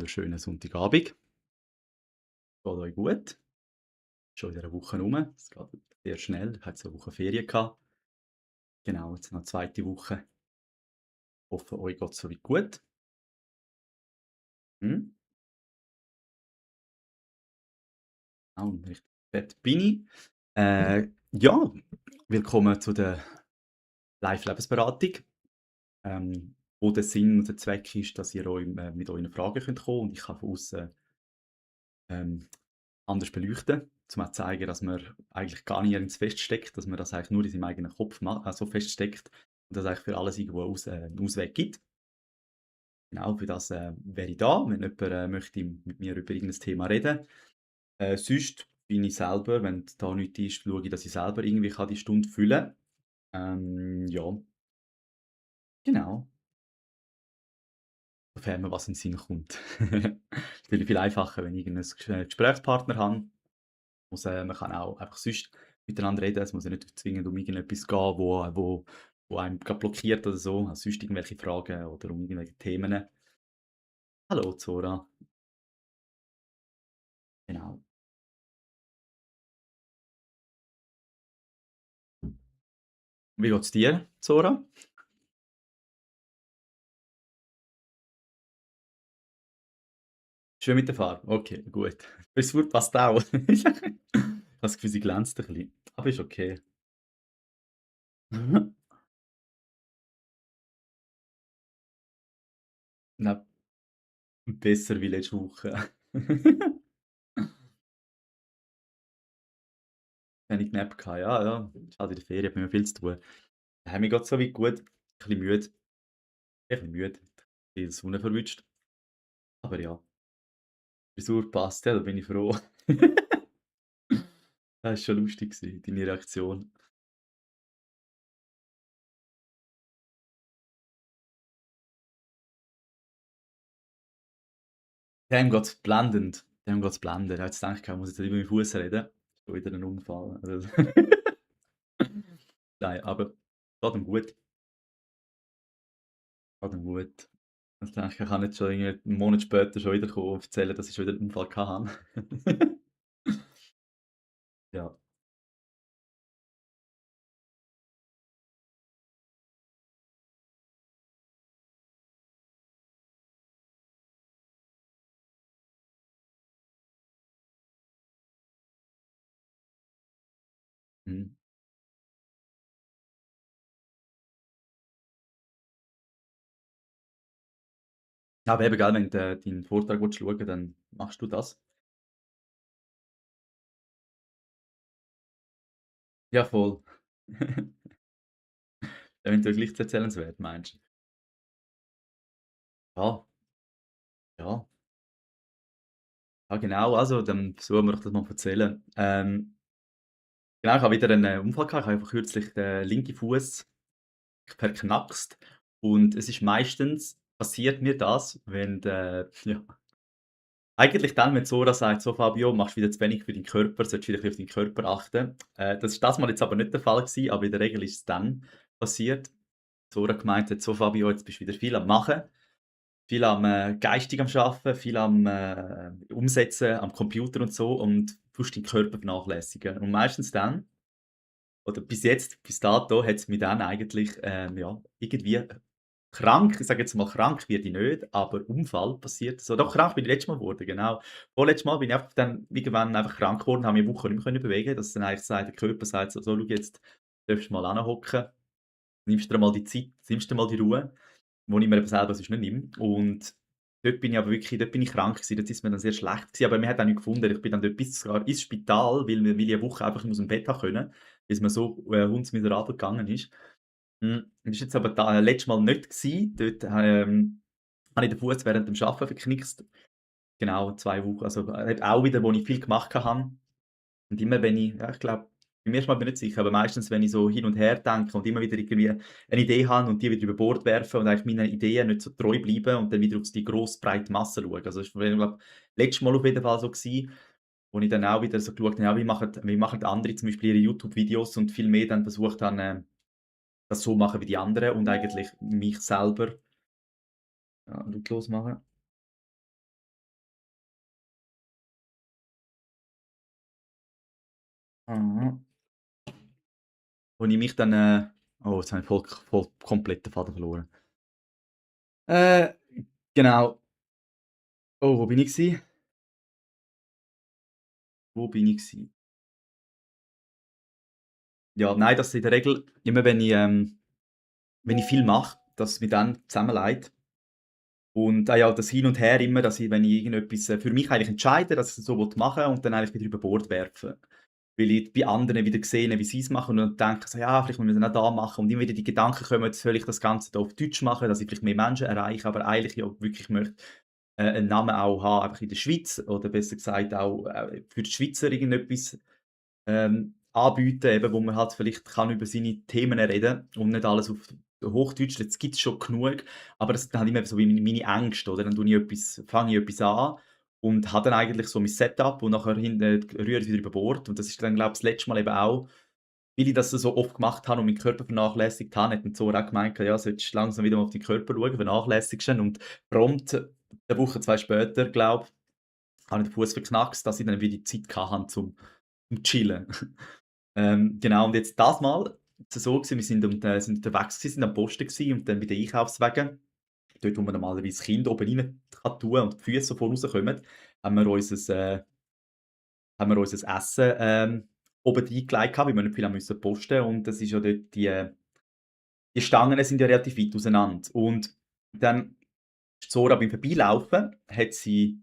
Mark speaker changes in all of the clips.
Speaker 1: wunderschönen Sonntagabend. Geht euch gut? Schon wieder eine Woche rum. Es geht sehr schnell. Ich hatte so 'ne Woche Ferien gehabt. Genau, jetzt noch 2. Woche. Hoffe, euch geht's soweit gut. Mhm. Genau, richtig fit bin ich. Ja, willkommen zu der Live-Lebensberatung, wo der Sinn und der Zweck ist, dass ihr euch mit euren Fragen könnt kommen und ich kann von aussen ähm, anders beleuchten, um auch zu zeigen, dass man eigentlich gar nirgends feststeckt, dass man das eigentlich nur in seinem eigenen Kopf so feststeckt und dass es eigentlich für alles irgendwo 'n Ausweg gibt. Genau, für das, wäre ich da, wenn jemand, möchte mit mir über irgendein Thema reden. Sonst bin ich selber, wenn da nichts ist, schaue ich, dass ich selber irgendwie kann die Stunde füllen kann. Ja, genau, sofern mir was in den Sinn kommt. Ist natürlich viel einfacher, wenn ich irgendeinen Gesprächspartner habe. Man kann auch einfach sonst miteinander reden. Es muss ja nicht zwingend um irgendetwas gehen, wo einem grad blockiert oder so. Also sonst irgendwelche Fragen oder um irgendwelche Themen. Hallo Zora, genau. Wie geht's dir, Zora? Schön mit der Farbe? Okay, gut. Frisur passt auch. Ich habe das Gefühl, sie glänzt ein bisschen, aber ist okay. Na, besser wie letzte Woche. Wenig Nap gehabt, ja, ja. Ist halt in der Ferien, hat man ja viel zu tun. Mir geht's soweit gut. Ein bisschen müde. Ein bisschen müde. Die Sonne verwünscht. Aber ja, Frisur passt, ja, da bin ich froh. Das war schon lustig gewesen, deine Reaktion. Dem geht's blendend. Dem geht's blendend. Er hat jetzt gedacht, ich muss jetzt nicht über meinen Fuß reden. Schon wieder ein Unfall. Also nein, aber geht ihm gut. Geht ihm gut. Ich denke, ich kann nicht schon irgendwie 'n Monat später schon wieder kommen und erzählen, dass ich schon wieder 'n Unfall gehabt habe. Ja. Mhm. Ja, aber eben, gell, wenn du deinen Vortrag willst schauen, dann machst du das. Ja, voll. Eventuell gleich erzählenswert, meinst du? Ja, ja, ja, genau. Also, dann versuchen wir doch das mal zu erzählen. Genau, ich habe wieder einen Unfall gehabt. Ich habe einfach kürzlich den linken Fuß verknackst und es ist meistens passiert mir das, wenn der ja, eigentlich dann, wenn Zora sagt: „So Fabio, machst wieder zu wenig für deinen Körper, solltest wieder ein bisschen auf deinen Körper achten.“ Das ist das Mal jetzt aber nicht der Fall gewesen, aber in der Regel ist es dann passiert. Zora gemeint hat: „So Fabio, jetzt bist du wieder viel am Machen, viel am, geistig am Arbeiten, viel am, Umsetzen am Computer und so und tust deinen Körper vernachlässigen.“ Und meistens dann oder bis dato hat's mich dann eigentlich, ja, irgendwie krank, ich sage jetzt mal, krank werde ich nicht, aber Unfall passiert so doch, krank bin ich letztes Mal geworden, genau. Vorletztes Mal bin ich einfach dann irgendwann einfach krank geworden, habe mich 'ne Woche nicht mehr können bewegen, dass dann eigentlich sagt der Körper sagt so: „So, schau jetzt, darfst mal anhocken, nimmst dir mal die Zeit, nimmst dir mal die Ruhe“, wo ich mir eben selber sonst nicht nehme. Und dort bin ich krank gewesen, dort ist mir dann sehr schlecht gewesen, aber man hat auch nichts gefunden. Ich bin dann dort bis sogar ins Spital, weil ich 'ne Woche einfach nicht aus'm Bett habe können, weil's mir so, hundsmiserabel gegangen ist. Das ist jetzt aber da letztes Mal nicht gewesen. Dort, habe ich den Fuss während dem Arbeiten verknickst. Genau, 2 Wochen. Also, auch wieder, wo ich viel gemacht habe. Und immer wenn ich ja, ich glaube, beim ersten Mal bin ich nicht sicher, aber meistens, wenn ich so hin und her denke und immer wieder irgendwie eine Idee habe und die wieder über Bord werfe und eigentlich meinen Ideen nicht so treu bleiben und dann wieder auf die grosse, breite Masse schaue. Also, das war, glaube letztes Mal auf jeden Fall so gewesen, wo ich dann auch wieder so geschaut habe, ja, wie machen andere zum Beispiel ihre YouTube-Videos und viel mehr dann versucht habe, das so machen wie die anderen und eigentlich mich selber ja, lautlos machen. Mhm. Wo ich mich dann, oh, jetzt habe ich voll komplett den Faden verloren. Äh, genau. Oh, wo bin ich gsi? Wo bin ich gsi? Ja, nein, dass in der Regel immer, wenn ich viel mache, dass es mir dann zusammenleitet. Und, ja, das Hin und Her immer, dass ich, wenn ich irgendetwas, für mich eigentlich entscheide, dass ich es so machen will und dann eigentlich wieder über Bord werfe. Weil ich bei anderen wieder sehe, wie sie es machen und dann denke so: «Ja, vielleicht müssen wir es auch da machen.» Und immer wieder die Gedanken kommen: «Soll ich das Ganze da auf Deutsch machen, dass ich vielleicht mehr Menschen erreiche?» Aber eigentlich ja wirklich möchte, einen Namen auch haben, einfach in der Schweiz oder besser gesagt auch, für die Schweizer irgendetwas anbieten, eben, wo man halt vielleicht kann über seine Themen reden und nicht alles auf Hochdeutsch. Jetzt gibt's schon genug, aber das sind halt immer so wie meine Ängste, oder? Dann fange ich etwas an und habe dann eigentlich so mein Setup und nachher rühre ich wieder über Bord. Und das ist dann, glaube ich, das letzte Mal eben auch, weil ich das so oft gemacht habe und meinen Körper vernachlässigt habe, hat dann Zora auch gemeint: «Ja, solltest langsam wieder mal auf deinen Körper schauen, vernachlässigst ihn.» Und prompt 'ne Woche, 2 später, glaube ich, habe ich den Fuss verknackst, dass ich dann wieder die Zeit hatte zum Chillen. Genau, und jetzt das Mal ist es so gewesen, wir sind unterwegs gewesen, sind am Posten gewesen und dann bei den Einkaufswagen, dort, wo man normalerweise das Kind oben rein kann tun und die Füße so voll rauskommen, haben wir unser Essen, oben reingelegt gehabt, weil wir nicht viel haben müssen posten und das ist ja dort die Stangen sind ja relativ weit auseinander. Und dann ist Zora beim Vorbeilaufen hat sie,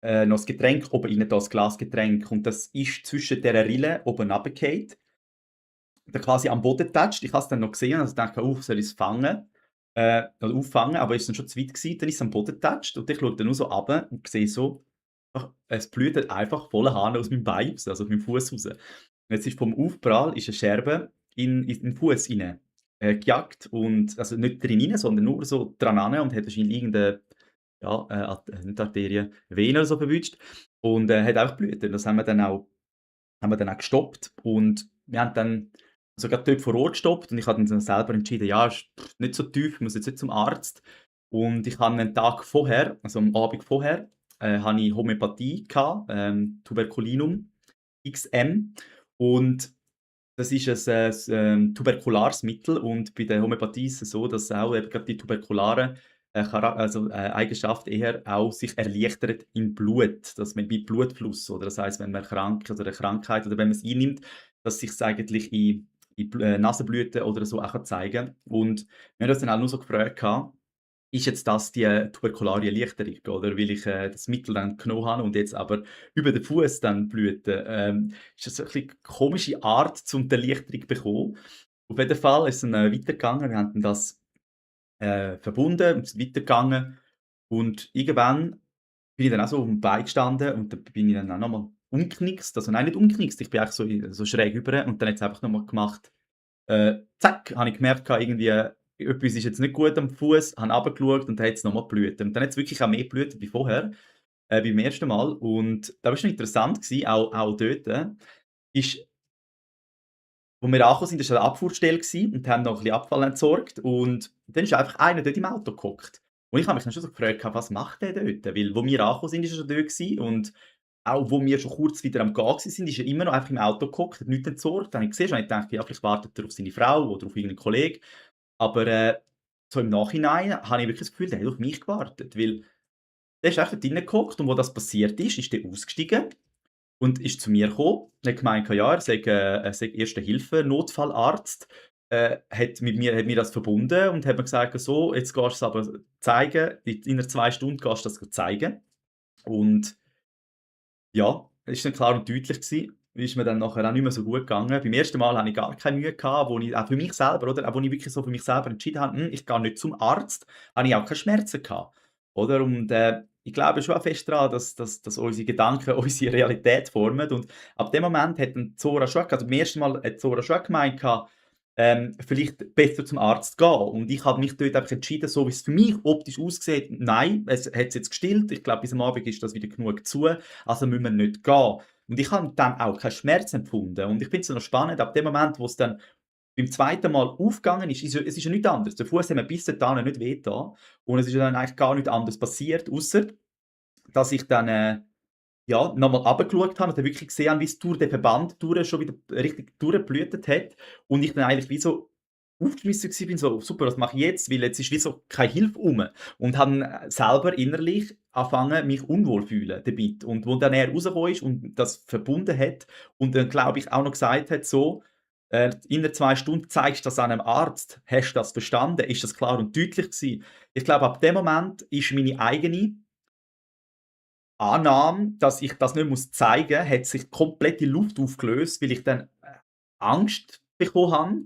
Speaker 1: noch das Getränk oben rein da, das Glasgetränk und das ist zwischen dieser Rille oben runtergefallen, dann quasi am Boden getatscht. Ich habe es dann noch gesehen, also dachte: soll ich's fangen, oder auffangen?» Aber ist dann schon zu weit gewesen, dann ist es am Boden getatscht und ich schaue dann nur so runter und sehe so, ach, es blutet einfach voller Hahn aus meinem Bein raus, also aus meinem Fuß raus. Und jetzt ist vom Aufprall ist 'ne Scherbe in den Fuß rein, gejagt und also nicht drin rein, sondern nur so dran ran und hat wahrscheinlich irgendeine, ja, nicht Arterie, Vene oder so verwutscht und, hat einfach geblutet. Das haben wir dann auch gestoppt und wir haben dann also grad dort vor Ort gestoppt und ich habe dann selber entschieden: «Ja, ist nicht so tief, ich muss jetzt nicht zum Arzt.» Und ich habe 'nen Tag vorher, also am Abend vorher, habe ich Homöopathie gehabt, Tuberculinum XM und das ist tuberkulares Mittel und bei der Homöopathie ist es so, dass auch eben grad die tuberkulare, Eigenschaft eher auch sich erleichtert im Blut, dass man bei Blutfluss oder das heisst, wenn man krank ist oder 'ne Krankheit oder wenn man's einnimmt, dass sich's eigentlich in Nasenblüten oder so auch zeigen kann. Und wir haben uns dann auch nur so gefragt gehabt: «Ist jetzt das die tuberkulare Erleichterung, oder? Weil ich, das Mittel dann genommen habe und jetzt aber über den Fuß dann Blüten.» Ist das so 'n bisschen komische Art, zum die Erleichterung zu bekommen. Auf jeden Fall ist es dann, weitergegangen. Wir haben dann das, verbunden und sind weitergegangen und irgendwann bin ich dann auch so auf'm Bein gestanden und dann bin ich dann auch noch mal umgeknickst. Also nein, nicht umgeknickst, ich bin eigentlich so schräg über und dann hat's einfach noch mal gemacht, zack, habe ich gemerkt gehabt, irgendwie, etwas ist jetzt nicht gut am Fuß, habe runtergeschaut und dann hat's noch mal geblutet. Und dann hat's wirklich auch mehr geblutet wie vorher, beim ersten Mal. Und da war schon interessant gewesen, auch dort, ist, wo wir angekommen sind, ist eine Abfuhrstelle gewesen und haben noch 'n bisschen Abfall entsorgt und dann ist einfach einer dort im Auto gehockt. Und ich habe mich dann schon so gefragt gehabt: «Was macht der dort?» Weil wo wir angekommen sind, ist er schon dort gewesen und auch wo wir schon kurz wieder am Gehen gewesen sind, ist er immer noch einfach im Auto gehockt, hat nichts entsorgt. Dann habe ich gesehen und ich gedacht: «Ja, vielleicht wartet er auf seine Frau oder auf irgendeinen Kollegen.» Aber, so im Nachhinein habe ich wirklich das Gefühl, der hat auf mich gewartet, weil der ist einfach dort reingehockt und wo das passiert ist der ausgestiegen und ist zu mir gekommen und hat gemeint, ja, er sei Erste-Hilfe-Notfallarzt, hat mir das verbunden und hat mir gesagt: «So, jetzt gehst du's aber zeigen, in 2 Stunden gehst du das zeigen.» Und ja, ist dann klar und deutlich gewesen. Ist mir dann nachher auch nicht mehr so gut gegangen. Beim ersten Mal hatte ich gar keine Mühe gehabt, wo ich auch für mich selber, oder? Auch wo ich wirklich so für mich selber entschieden habe: ich gehe nicht zum Arzt», hatte ich auch keine Schmerzen gehabt, oder? Und, ich glaube schon auch fest daran, dass unsere Gedanken unsere Realität formen und ab dem Moment hat dann Zora schon also beim ersten Mal hat Zora schon gemeint gehabt, vielleicht besser zum Arzt gehen. Und ich habe mich dort einfach entschieden, so wie's für mich optisch aussieht, nein, es hat's jetzt gestillt. Ich glaube, bis am Abend ist das wieder genug zu, also müssen wir nicht gehen. Und ich habe dann auch keinen Schmerz empfunden. Und ich finde es noch spannend, ab dem Moment, wo es dann beim zweiten Mal aufgegangen ist, es ist ja nichts anderes. Der Fuß hat mir bis dahin nicht wehgetan und es ist ja dann eigentlich gar nichts anderes passiert, ausser dass ich dann, Ja, nochmal runtergeschaut habe und dann wirklich gesehen habe, wie's durch den Verband durch schon wieder richtig durchgeblutet hat und ich dann eigentlich wie so aufgeschmissen gsi bin, so: «Super, was mache ich jetzt?» Weil jetzt ist wie so keine Hilfe rum und habe, selber innerlich angefangen, mich unwohl fühlen damit. Und wo dann er rausgekommen ist und das verbunden hat und dann, glaube ich, auch noch gesagt hat so, «Inner 2 Stunden zeigst du das an einem Arzt. Hast du das verstanden?» Ist das klar und deutlich gewesen. Ich glaube, ab dem Moment ist meine eigene Annahme, dass ich das nicht muss zeigen, hat sich komplett in Luft aufgelöst, weil ich dann, Angst bekommen habe,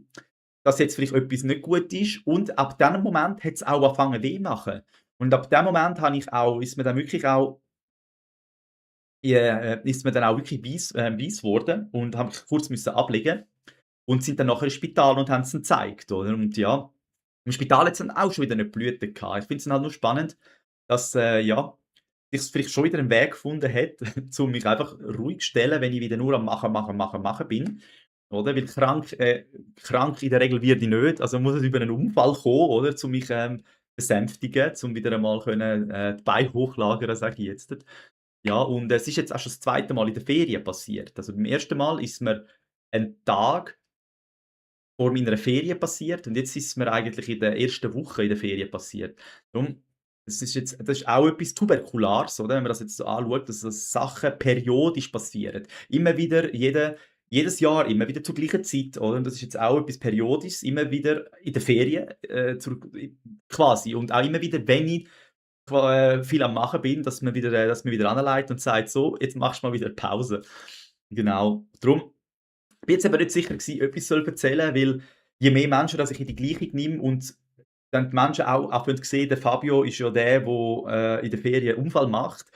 Speaker 1: dass jetzt vielleicht etwas nicht gut ist und ab diesem Moment hat's auch angefangen weh machen. Und ab dem Moment habe ich auch ist mir dann wirklich auch ist mir dann auch wirklich weiss geworden und habe mich kurz müssen ablegen und sind dann nachher ins Spital und haben's dann gezeigt, oder? Und ja, im Spital hat's dann auch schon wieder nicht geblutet gehabt. Ich finde es dann halt nur spannend, dass, ja, sich's vielleicht schon wieder 'n Weg gefunden hat, um mich einfach ruhig zu stellen, wenn ich wieder nur am Machen, Machen, Machen, Machen bin, oder? Weil krank in der Regel werde ich nicht, also muss es über 'nen Unfall kommen, oder, um mich, besänftigen, um wieder einmal können, die Beine hochlagern, sage ich jetzt. Ja, und es ist jetzt auch schon das zweite Mal in der Ferien passiert. Also, beim ersten Mal ist mir ein Tag vor meiner Ferien passiert und jetzt ist es mir eigentlich in der ersten Woche in der Ferien passiert. Darum, das ist auch etwas Tuberkulares, oder? Wenn man das jetzt so anschaut, dass so Sachen periodisch passieren. Immer wieder, jedes Jahr, immer wieder zur gleichen Zeit, oder? Und das ist jetzt auch etwas Periodisches, immer wieder in den Ferien, quasi. Und auch immer wieder, wenn ich viel am Machen bin, dass man wieder anleitet und sagt: «So, jetzt machst du mal wieder Pause.» Genau. Drum bin jetzt aber nicht sicher gewesen, ob ich's erzählen soll, weil je mehr Menschen, dass ich in die Gleichung nehme und dann die Menschen auch anfangen zu sehen, der Fabio ist ja der, der in der Ferien einen Unfall macht,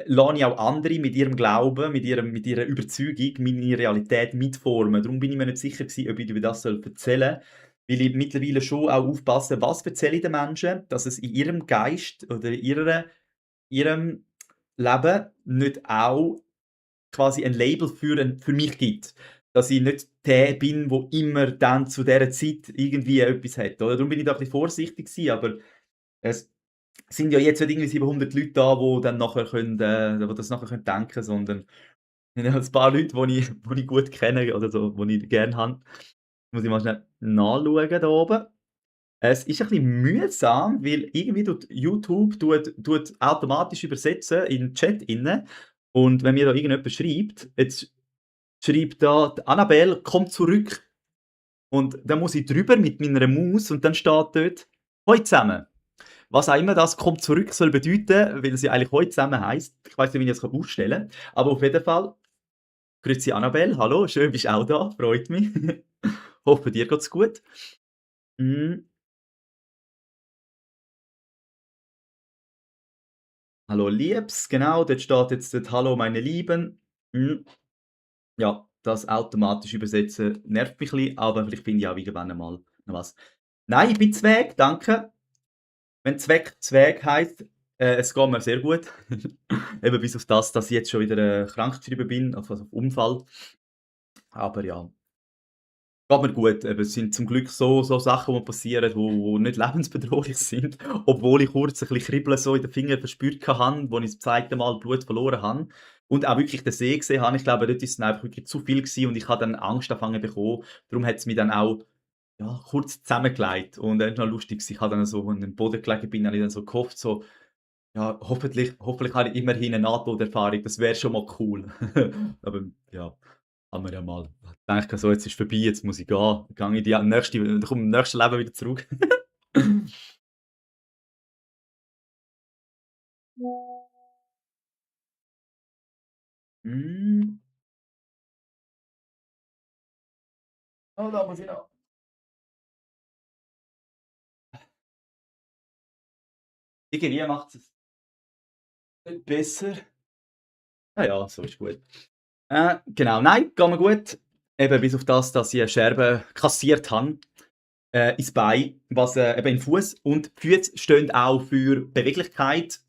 Speaker 1: lasse ich auch andere mit ihrem Glauben, mit ihrer Überzeugung meine Realität mitformen. Darum bin ich mir nicht sicher gewesen, ob ich über das erzählen soll, weil ich mittlerweile schon auch aufpasse, was erzähle ich den Menschen, dass es in ihrem Geist oder in ihrem Leben nicht auch quasi ein Label für mich gibt. Dass ich nicht der bin, der immer dann zu dieser Zeit irgendwie etwas hat, oder? Darum bin ich da ein bisschen vorsichtig gewesen, aber es sind ja jetzt nicht irgendwie 700 Leute da, die dann nachher können, die das nachher können denken, sondern sind ja ein paar Leute, die ich gut kenne oder so, die ich gerne habe. Muss ich mal schnell nachschauen da oben. Es ist ein bisschen mühsam, weil irgendwie YouTube automatisch übersetzen in den Chat inne und wenn mir da irgendjemand schreibt, jetzt schreibt da: „Die Annabelle kommt zurück.“ Und dann muss ich drüber mit meiner Maus und dann steht dort: «Hoi zusammen.» Was auch immer das «kommt zurück» soll bedeuten, weil es ja eigentlich «Hoi zusammen» heisst. Ich weiss nicht, wie ich das ausstellen kann, aber auf jeden Fall: «Grüezi Annabelle, hallo, schön bist auch da, freut mich. Hoffe, dir geht's gut.» Mhm. «Hallo Liebs», genau, dort steht jetzt dort: «Hallo meine Lieben.» Mhm. Ja, das automatisch übersetzen nervt mich ein bisschen, aber vielleicht finde ich auch irgendwann einmal noch was. Nein, ich bin zweg, danke. Wenn Zweg heisst, es geht mir sehr gut. Eben bis auf das, dass ich jetzt schon wieder, krankgeschrieben bin, also auf Unfall. Aber ja, geht mir gut. Eben, es sind zum Glück so Sachen, die passieren, wo nicht lebensbedrohlich sind, obwohl ich kurz ein bisschen Kribbeln so in den Fingern verspürt habe, wo ich das 2. Mal Blut verloren habe und auch wirklich den See gesehen habe. Ich glaube, dort ist es dann einfach wirklich zu viel gewesen und ich habe dann Angst angefangen bekommen. Darum hat es mich dann auch, ja, kurz zusammengelegt und das ist noch lustig gewesen. Ich habe dann so an den Boden gelegen bin, habe ich dann so gehofft, so: «Ja, hoffentlich habe ich immerhin 'ne Nahtoderfahrung, das wäre schon mal cool.» Aber ja, haben wir ja mal gedacht: «So, jetzt ist vorbei, jetzt muss ich gehen.» Dann gehe ich die nächste dann komme im nächsten Leben wieder zurück. Hm, oh, da muss ich noch irgendwie macht's es nicht besser. Ah ja, so ist gut. Genau, nein, geht mir gut. Eben bis auf das, dass ich 'ne Scherbe kassiert habe, ins Bein, was, eben im Fuß und die Füße stehen auch für Beweglichkeit.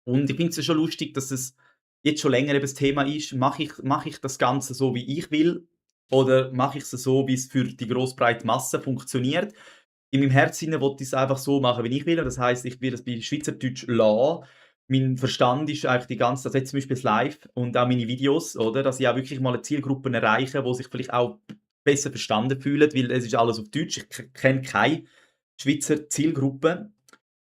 Speaker 1: Und ich finde es ja schon lustig, dass es jetzt schon länger eben das Thema ist. Mache ich das Ganze so, wie ich will, oder mache ich es so, wie es für die grosse breite Masse funktioniert? In meinem Herzen will ich es einfach so machen, wie ich will. Und das heisst, ich will das bei Schweizerdeutsch lassen. mein Verstand ist eigentlich die ganze also jetzt zum Beispiel das Live und auch meine Videos, oder, dass ich auch wirklich mal 'ne Zielgruppe erreiche, wo sich vielleicht auch besser verstanden fühlen, weil es ist alles auf Deutsch. Ich kenne keine Schweizer Zielgruppe,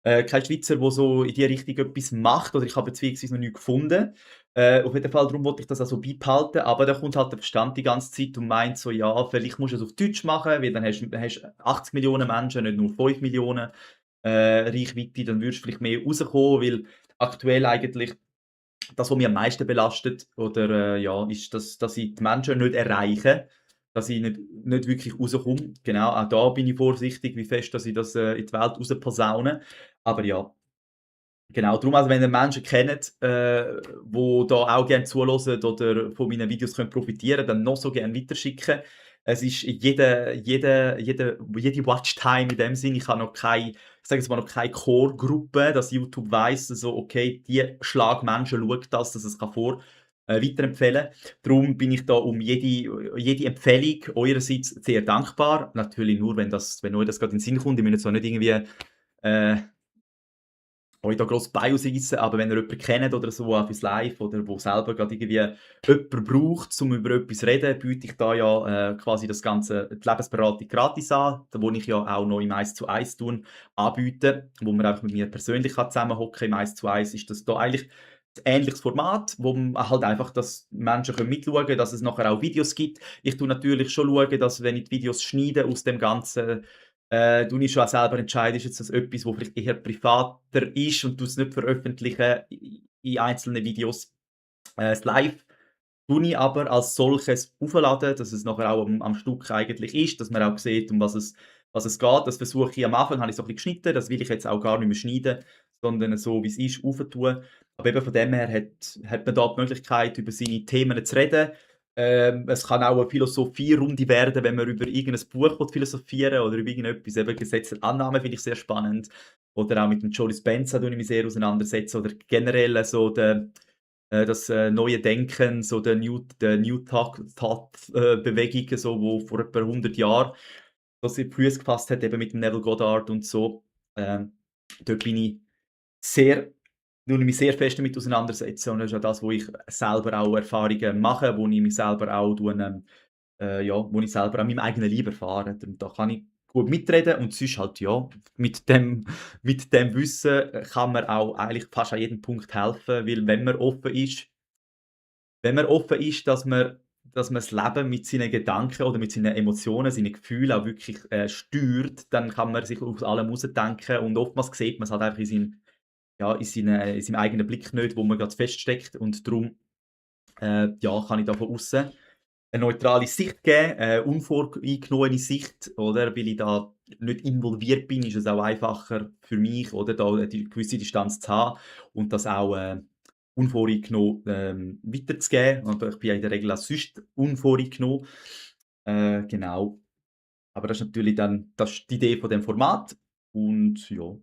Speaker 1: kein Schweizer, der so in die Richtung etwas macht, oder ich habe beziehungsweise noch nicht gefunden. Auf jeden Fall, darum wollte ich das auch so beibehalten, aber da kommt halt der Verstand die ganze Zeit und meint so: «Ja, vielleicht musst du es auf Deutsch machen, weil dann hast 80 Millionen Menschen, nicht nur 5 Millionen, Reichweite, dann würdest du vielleicht mehr rauskommen.» Weil aktuell eigentlich das, was mich am meisten belastet oder, ja, ist, dass ich die Menschen nicht erreiche, dass ich nicht wirklich rauskomme. Genau, auch da bin ich vorsichtig, wie fest dass ich das, in die Welt rausposaune. Aber ja, genau, darum, also wenn ihr Menschen kennt, wo da auch gerne zuhören oder von meinen Videos können profitieren, dann noch so gerne weiterschicken. Es ist jede Watchtime in dem Sinne. Ich habe noch keine, ich sage jetzt mal, noch keine Core-Gruppe, dass YouTube weiss, so, okay, die Schlag Menschen schaut das, dass es kann weiterempfehlen. Darum bin ich da um jede Empfehlung eurerseits sehr dankbar. Natürlich nur, wenn euch das gerade in den Sinn kommt. Ich will jetzt auch nicht irgendwie, äh euch da gross Bein rausreissen, aber wenn ihr jemanden kennt oder so, auch fürs Live oder wo selber gerade irgendwie jemand braucht, um über etwas zu reden, biete ich da ja, quasi das Ganze die Lebensberatung gratis an, da wo ich ja auch noch im Eins-zu-eins tun anbiete, wo man einfach mit mir persönlich kann zusammenhocken. Im Eins-zu-eins ist das da eigentlich ein ähnliches Format, wo man halt einfach, dass Menschen können mitschauen können, dass es nachher auch Videos gibt. Ich tue natürlich schon schauen, dass, wenn ich die Videos schneide aus dem Ganzen, tue ich schon auch selber entscheiden, ist jetzt das etwas, wo vielleicht eher privater ist und es nicht veröffentlichen in einzelnen Videos. Das Live tue ich aber als solches aufladen, dass es nachher auch am Stück eigentlich ist, dass man auch sieht, um was es geht. Das versuche ich am Anfang habe ich so ein bisschen geschnitten, das will ich jetzt auch gar nicht mehr schneiden, sondern so, wie es ist, aufentun. Aber eben von dem her hat man da die Möglichkeit, über seine Themen zu reden. Es kann auch eine Philosophierunde werden, wenn man über irgendein Buch philosophieren oder über irgendetwas, eben Gesetz der Annahme finde ich sehr spannend. Oder auch mit dem Joe Dispenza tue ich mich sehr auseinandersetzen oder generell so das, neue Denken, so der New Thought, Bewegung, so, wo vor etwa 100 Jahren das in die Füße gefasst hat, eben mit dem Neville Goddard und so. Ähm, dort bin ich sehr tue ich mich sehr fest damit auseinandersetzen und das ist ja das, wo ich selber auch Erfahrungen mache, wo ich mich selber auch ja, wo ich selber an meinem eigenen Leib erfahre. Und da kann ich gut mitreden und sonst halt, ja, mit dem Wissen kann man auch eigentlich fast an jedem Punkt helfen, weil wenn man offen ist, dass man das Leben mit seinen Gedanken oder mit seinen Emotionen, seinen Gefühlen auch wirklich, steuert, dann kann man sich aus allem rausdenken und oftmals sieht man's halt einfach in seinem eigenen Blick nicht, wo man grad feststeckt und darum, ja, kann ich da von aussen 'ne neutrale Sicht geben, unvoreingenommene Sicht, oder? Weil ich da nicht involviert bin, ist es auch einfacher für mich, oder, da die gewisse Distanz zu haben und das auch, unvoreingenommen, weiterzugeben. Aber ich bin ja in der Regel auch sonst unvoreingenommen. Genau. Aber das ist natürlich dann das ist die Idee von dem Format und ja,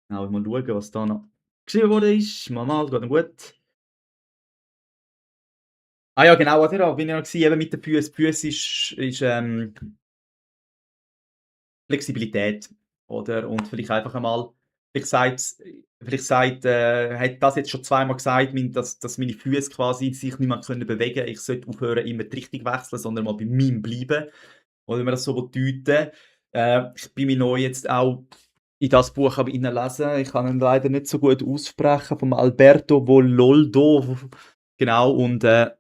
Speaker 1: genau, mal schauen, was da noch geschrieben worden ist. Mal, geht noch gut. Ah ja, genau, oder? Da bin ich noch gewesen, eben mit den Füßen. Die Füsse ist, Flexibilität, oder? Und vielleicht einfach einmal hat das jetzt schon zweimal gesagt, dass meine Füße quasi sich nicht mehr können bewegen. Ich sollte aufhören, immer die Richtung wechseln, sondern mal bei meinem bleiben. Oder wenn man das so deuten. Ich bin mich neu jetzt auch in das Buch am lesen. Ich kann ihn leider nicht so gut aussprechen, vom Alberto Villoldo. Genau, und da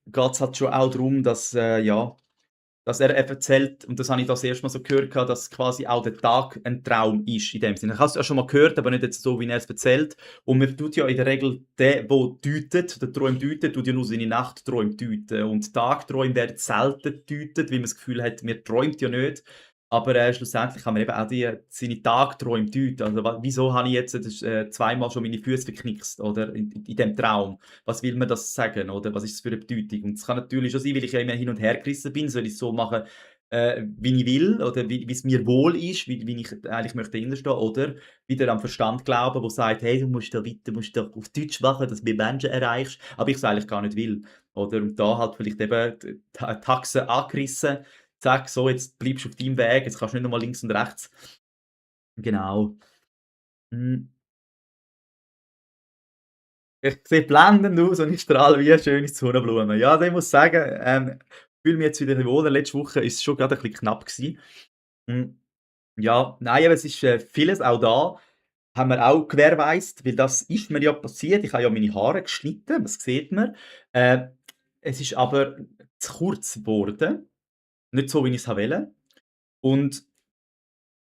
Speaker 1: geht es halt schon auch darum, ja, dass er erzählt, und das habe ich das erste Mal so gehört gehabt, dass quasi auch der Tag ein Traum ist in dem Sinne. Ich habe es ja schon mal gehört, aber nicht jetzt so, wie er es erzählt. Und man tut ja in der Regel der deutet, der Träum deutet, tut ja nur seine Nachtträume deuten. Und Tagträume werden selten deutet, weil man das Gefühl hat, man träumt ja nicht. Aber schlussendlich kann man eben auch seine Tagträume deuten. Also wieso habe ich jetzt zweimal schon meine Füße verknickst, oder in dem Traum? Was will mir das sagen, oder was ist das für eine Bedeutung? Und es kann natürlich schon sein, weil ich ja immer hin und her gerissen bin, soll ich es so machen, wie ich will oder wie es mir wohl ist, wie ich eigentlich möchte dahinterstehen, oder wieder am Verstand glauben, wo sagt: «Hey, du musst da weiter, musst da auf Deutsch machen, dass du mehr Menschen erreichst», aber ich es eigentlich gar nicht will, oder? Und da halt vielleicht eben die Achse angerissen, zack, so, jetzt bleibst du auf deinem Weg, jetzt kannst du nicht noch mal links und rechts. Genau. Mhm. Ich sehe blendend aus und ich strahle wie 'ne schöne Sonnenblume. Ja, also ich muss sagen, fühle mich jetzt wieder wohler. Letzte Woche ist schon grade ein bisschen knapp gewesen. Hm, ja, nein, aber es ist, vieles auch da haben wir auch gewährleistet, weil das ist mir ja passiert. Ich habe ja meine Haare geschnitten, das sieht man. Äh, Es ist aber zu kurz geworden, nicht so, wie ich's wollte. Und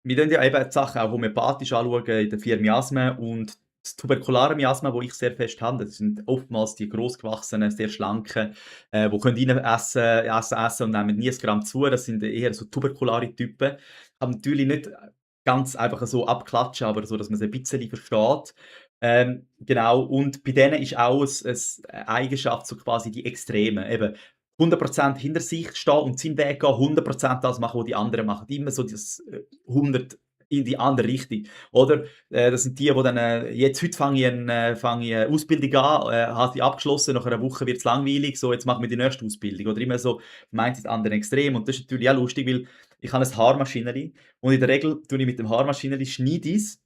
Speaker 1: wir schauen ja eben die Sachen auch homöopathisch anschauen in der Firma Miasma und das tuberkulare Miasma, wo ich sehr fest habe, das sind oftmals die grossgewachsenen, sehr schlanken, die können rein essen und nehmen nie 'n Gramm zu. Das sind eher so tuberkulare Typen. Kann natürlich nicht ganz einfach so abklatschen, aber so, dass man's ein bisschen versteht. Genau, und bei denen ist auch 'ne Eigenschaft so quasi die Extreme. Eben 100% hinter sich stehen und seinen Weg gehen, 100% das machen, was die anderen machen. Immer so das, 100 in die andere Richtung, oder? Das sind die dann, jetzt heute fange ich 'ne Ausbildung an, habe sie abgeschlossen, nach einer Woche wird's langweilig, so jetzt machen wir die nächste Ausbildung, oder immer so meint das andere Extrem. Und das ist natürlich auch lustig, weil ich habe 'n Haarmaschineli und in der Regel tue ich mit dem Haarmaschineli schneide ich's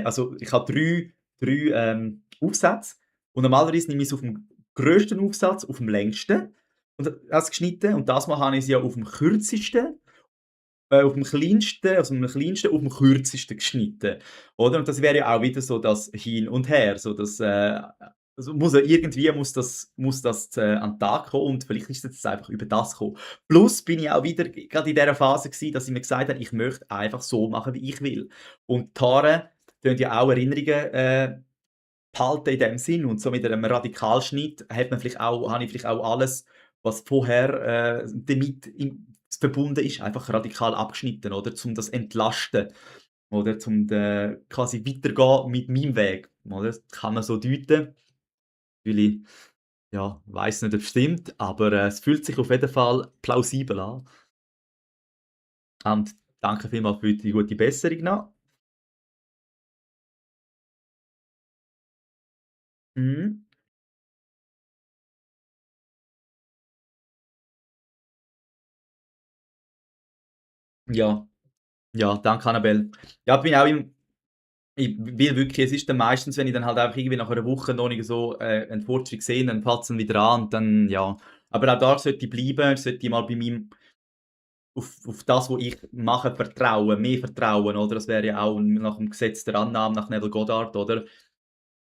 Speaker 1: also ich habe 3 Aufsätze und normalerweise nehme ich's aufm grössten Aufsatz, aufm längsten und habe es geschnitten und das Mal habe ich's ja aufm kürzesten, aufm kleinsten aufm kürzesten geschnitten, oder? Und das wäre ja auch wieder so das Hin und Her, so das, also muss ja irgendwie muss das, an 'n Tag kommen und vielleicht ist es jetzt einfach über das gekommen. Plus bin ich auch wieder grade in dieser Phase gewesen, dass ich mir gesagt habe: „Ich möchte einfach so machen, wie ich will.“ Und die Haare tun ja auch Erinnerungen, behalten in dem Sinn und so mit einem Radikalschnitt hat man vielleicht auch habe ich vielleicht auch alles, was vorher, damit verbunden ist, einfach radikal abgeschnitten, oder? Um das entlasten, oder? Um quasi weitergehen mit meinem Weg, oder? Das kann man so deuten. Natürlich, ja, weiss nicht, ob's stimmt, aber, es fühlt sich auf jeden Fall plausibel an. Und danke vielmals für die gute Besserung noch. Mhm. Ja, ja, danke Annabelle. Ja, bin auch weil wirklich, es ist dann meistens, wenn ich dann halt einfach irgendwie nach einer Woche noch nicht so, einen Fortschritt sehe, dann fällt's dann wieder an und dann ja. Aber auch da sollte ich bleiben, sollte ich mal bei meinem auf das, was ich mache, vertrauen, mehr vertrauen, oder? Das wäre ja auch nach dem Gesetz der Annahme, nach Neville Goddard, oder?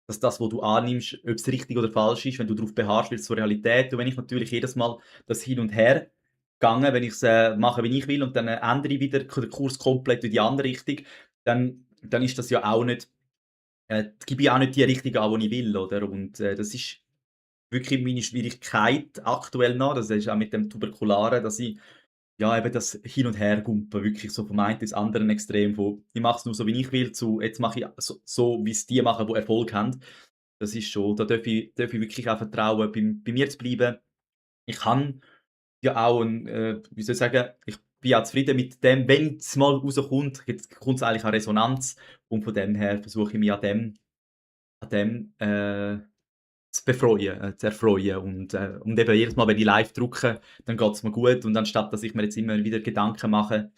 Speaker 1: Dass das, was du annimmst, ob es richtig oder falsch ist, wenn du darauf beharrst, wird es zur Realität. Und wenn ich natürlich jedes Mal das Hin und Her gegangen, wenn ich's, mache, wie ich will und dann ändere ich wieder den Kurs komplett in die andere Richtung, dann ist das ja auch nicht gebe ich auch nicht die Richtung an, die ich will, oder? Und, das ist wirklich meine Schwierigkeit aktuell noch. Das ist auch mit dem Tuberkularen, dass ich ja, eben das Hin und Hergumpen, wirklich so vom einen ins anderen Extrem von: „Ich mache es nur so, wie ich will“, zu: „Jetzt mache ich so, wie es die machen, die Erfolg haben.“ Das ist schon da darf ich wirklich auch vertrauen, bei mir zu bleiben. Ich kann ja auch 'n, wie soll ich sagen, ich bin ja zufrieden mit dem, wenn es mal rauskommt, jetzt kommt es eigentlich an Resonanz und von dem her versuche ich mich an dem, zu erfreuen und eben jedes Mal, wenn ich live drücke, dann geht's mir gut und anstatt dass ich mir jetzt immer wieder Gedanken mache,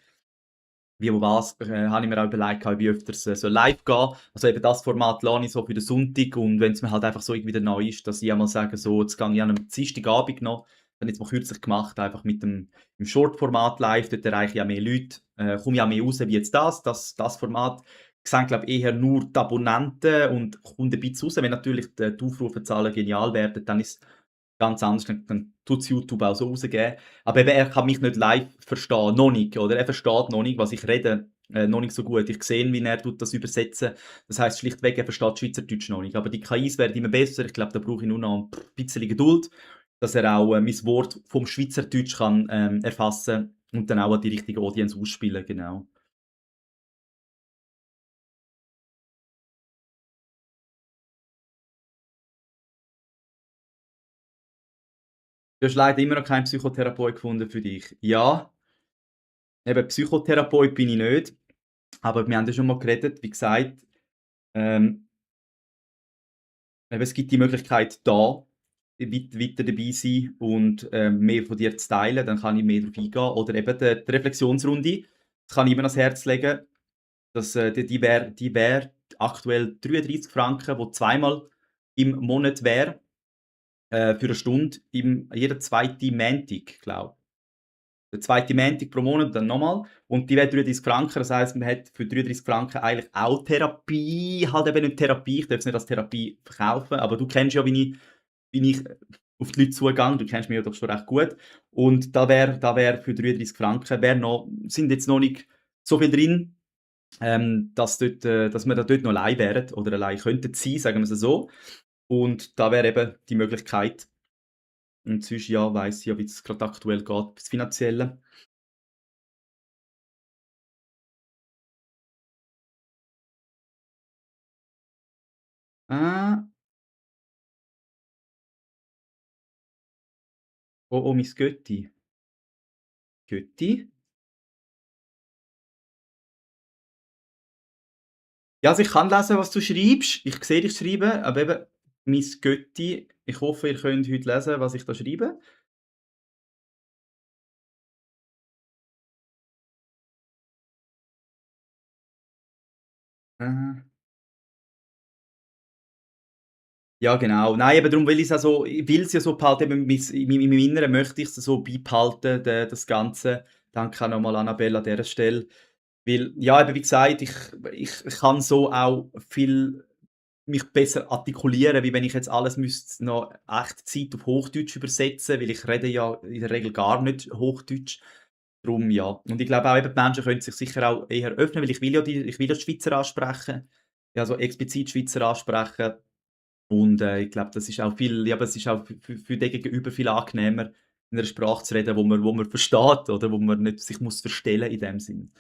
Speaker 1: wie wo was, habe ich mir auch überlegt, wie öfters, live gehen. Also eben das Format lasse ich so für den Sonntag und wenn's mir halt einfach so irgendwie neu ist, dass ich einmal sage, so: „Jetzt gehe ich an 'nem Dienstagabend noch“, habe ich jetzt mal kürzlich gemacht, einfach mit dem im Shortformat live, dort erreiche ich auch mehr Leute, komme ich auch mehr raus wie jetzt das Format sehen, glaube ich, eher nur die Abonnenten und kommt ein bisschen raus. Wenn natürlich die Aufrufezahlen genial werden, dann ist ganz anders, dann tut's YouTube auch so rausgeben. Aber eben, er kann mich nicht live verstehen, noch nicht, oder? Er versteht noch nicht, was ich rede, noch nicht so gut. Ich sehe, wie er tut das übersetzen. Das heisst schlichtweg, er versteht Schweizerdeutsch noch nicht. Aber die KIs werden immer besser. Ich glaube, da brauche ich nur noch 'n bisschen Geduld, dass er auch, mein Wort vom Schweizerdeutsch kann, erfassen und dann auch an die richtige Audience ausspielen, genau. Du hast leider immer noch keinen Psychotherapeut gefunden für dich. Ja, eben Psychotherapeut bin ich nicht, aber wir haben ja schon mal geredet, wie gesagt, ähm, eben es gibt die Möglichkeit da, weiter dabei sein und, mehr von dir zu teilen, dann kann ich mehr darauf eingehen. Oder eben die Reflexionsrunde, das kann ich immer ans Herz legen. Die wäre aktuell 33 Franken, wo zweimal im Monat wäre, für 'ne Stunde jeden zweiten Montag, glaube ich. Der zweite Montag pro Monat, dann nochmal. Und die wäre 33 Franken. Das heisst, man hat für 33 Franken eigentlich auch Therapie, halt eben nicht Therapie, ich darf es nicht als Therapie verkaufen, aber du kennst ja, wie ich auf die Leute zugehe. Du kennst mich ja doch schon recht gut. Und da wär für 33 Franken sind jetzt noch nicht so viel drin, dass wir da dort noch allein wären oder allein könnten sein, sagen wir es so. Und da wäre eben die Möglichkeit. Und sonst, ja, weiss ich ja, wie es grad aktuell geht, das Finanzielle. Ah, oh, oh, mein Götti. Götti? Ja, also ich kann lesen, was du schreibst. Ich sehe dich schreiben, aber eben mein Götti. Ich hoffe, ihr könnt heute lesen, was ich da schreibe. Äh, ja, genau. Nein, eben darum will ich's ja so ich will's ja so behalten, eben in meinem Inneren möchte ich's so beibehalten, das Ganze. Danke auch noch mal Annabelle an dieser Stelle. Weil, ja, eben wie gesagt, ich kann so auch viel mich besser artikulieren, wie wenn ich jetzt alles müsste noch Echtzeit auf Hochdeutsch übersetzen, weil ich rede ja in der Regel gar nicht Hochdeutsch. Drum ja. Und ich glaube auch eben, die Menschen können sich sicher auch eher öffnen, weil ich will ja die Schweizer ansprechen. Ja, so explizit Schweizer ansprechen. Und, ich glaube, das ist auch viel ja, aber es ist auch für den Gegenüber viel angenehmer, in einer Sprache zu reden, wo man versteht oder wo man nicht sich muss verstellen in dem Sinn.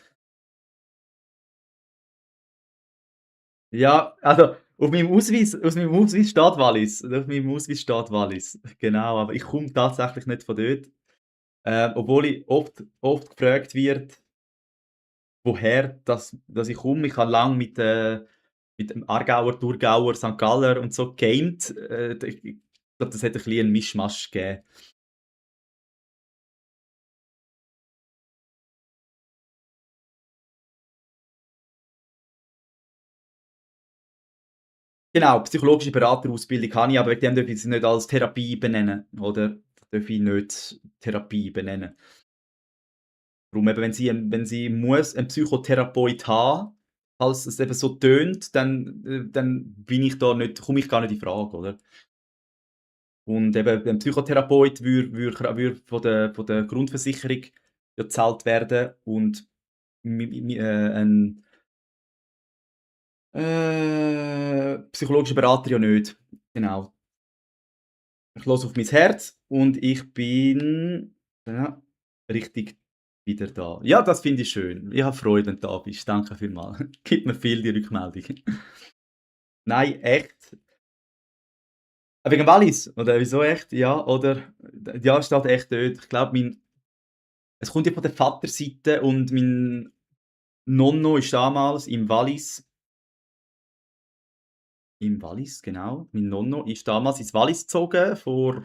Speaker 1: Ja, also auf meinem Ausweis steht Wallis. Auf meinem Ausweis steht Wallis. Genau, aber ich komme tatsächlich nicht von dort. Obwohl ich oft gefragt wird, woher dass ich komme. Ich habe lange mit dem Aargauer, Thurgauer, St. Galler und so gegamet. Ich glaube, das hat ein bisschen 'n Mischmasch gegeben. Genau, psychologische Beraterausbildung habe ich, aber wegen dem darf ich es nicht als Therapie benennen, oder? Darf ich nicht Therapie benennen. Darum eben, wenn sie muss einen Psychotherapeut haben, falls es eben so tönt, dann bin ich da nicht komme ich gar nicht in Frage, oder? Und eben ein Psychotherapeut würde von der Grundversicherung ja bezahlt werden und ein, psychologischer Berater ja nicht. Genau. Ich höre auf mein Herz und ich bin, ja, richtig wieder da. Ja, das finde ich schön. Ich habe Freude, wenn du da bist. Danke vielmals. Gibt mir viel, die Rückmeldung. Nein, echt. Wegen Wallis? Oder wieso echt? Ja, oder ja, es steht echt dort. Ich glaube, es kommt ja von der Vaterseite und mein Nonno ist damals im Wallis, genau. Mein Nonno ist damals ins Wallis gezogen, vor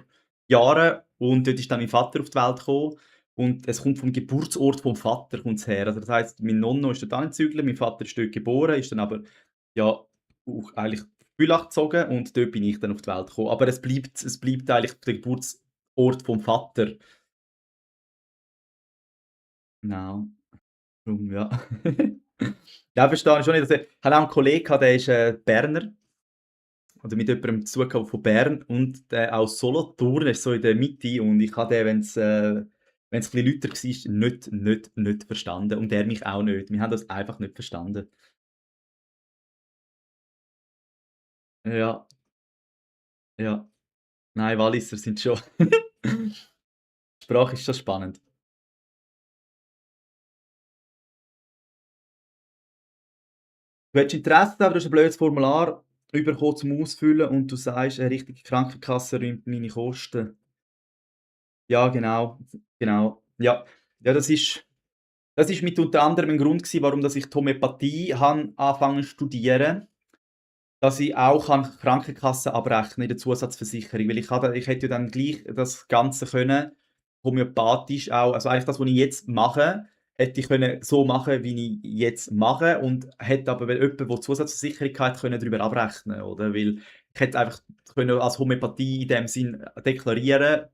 Speaker 1: Jahren, und dort ist dann mein Vater auf die Welt gekommen und es kommt vom Geburtsort vom Vater kommt's her. Also, das heisst, mein Nonno ist dort angezügelt, mein Vater ist dort geboren, ist dann aber, ja, auch eigentlich auf Bülach gezogen und dort bin ich dann auf die Welt gekommen. Aber es bleibt eigentlich der Geburtsort vom Vater. Genau, drum, ja. Ja, verstehe ich schon nicht. Also, ich habe auch 'n Kollegen gehabt, der ist, Berner. Oder mit jemandem zu tun von Bern und der aus Solothurn, ist so in der Mitte, und ich habe den, wenn's ein bisschen lauter war, nicht verstanden und er mich auch nicht. Wir haben das einfach nicht verstanden. Ja, ja. Nein, Walliser sind schon Sprache ist schon spannend. Du hättest Interesse, aber du hast ein blödes Formular bekommen zum Ausfüllen und du sagst, eine richtige Krankenkasse räumt meine Kosten. Ja, genau, genau. Ja. Ja, das ist mit unter anderem ein Grund gewesen, warum dass ich die Homöopathie habe angefangen zu studieren, dass ich auch Krankenkasse abrechnen in der Zusatzversicherung, weil ich hätte ja dann gleich das Ganze können homöopathisch auch, also eigentlich das, was ich jetzt mache, hätte ich können so machen, wie ich jetzt mache und hätte aber, wenn jemand, der Zusatzversicherung hat, können darüber abrechnen, oder? Weil ich hätte einfach können als Homöopathie in dem Sinn deklarieren,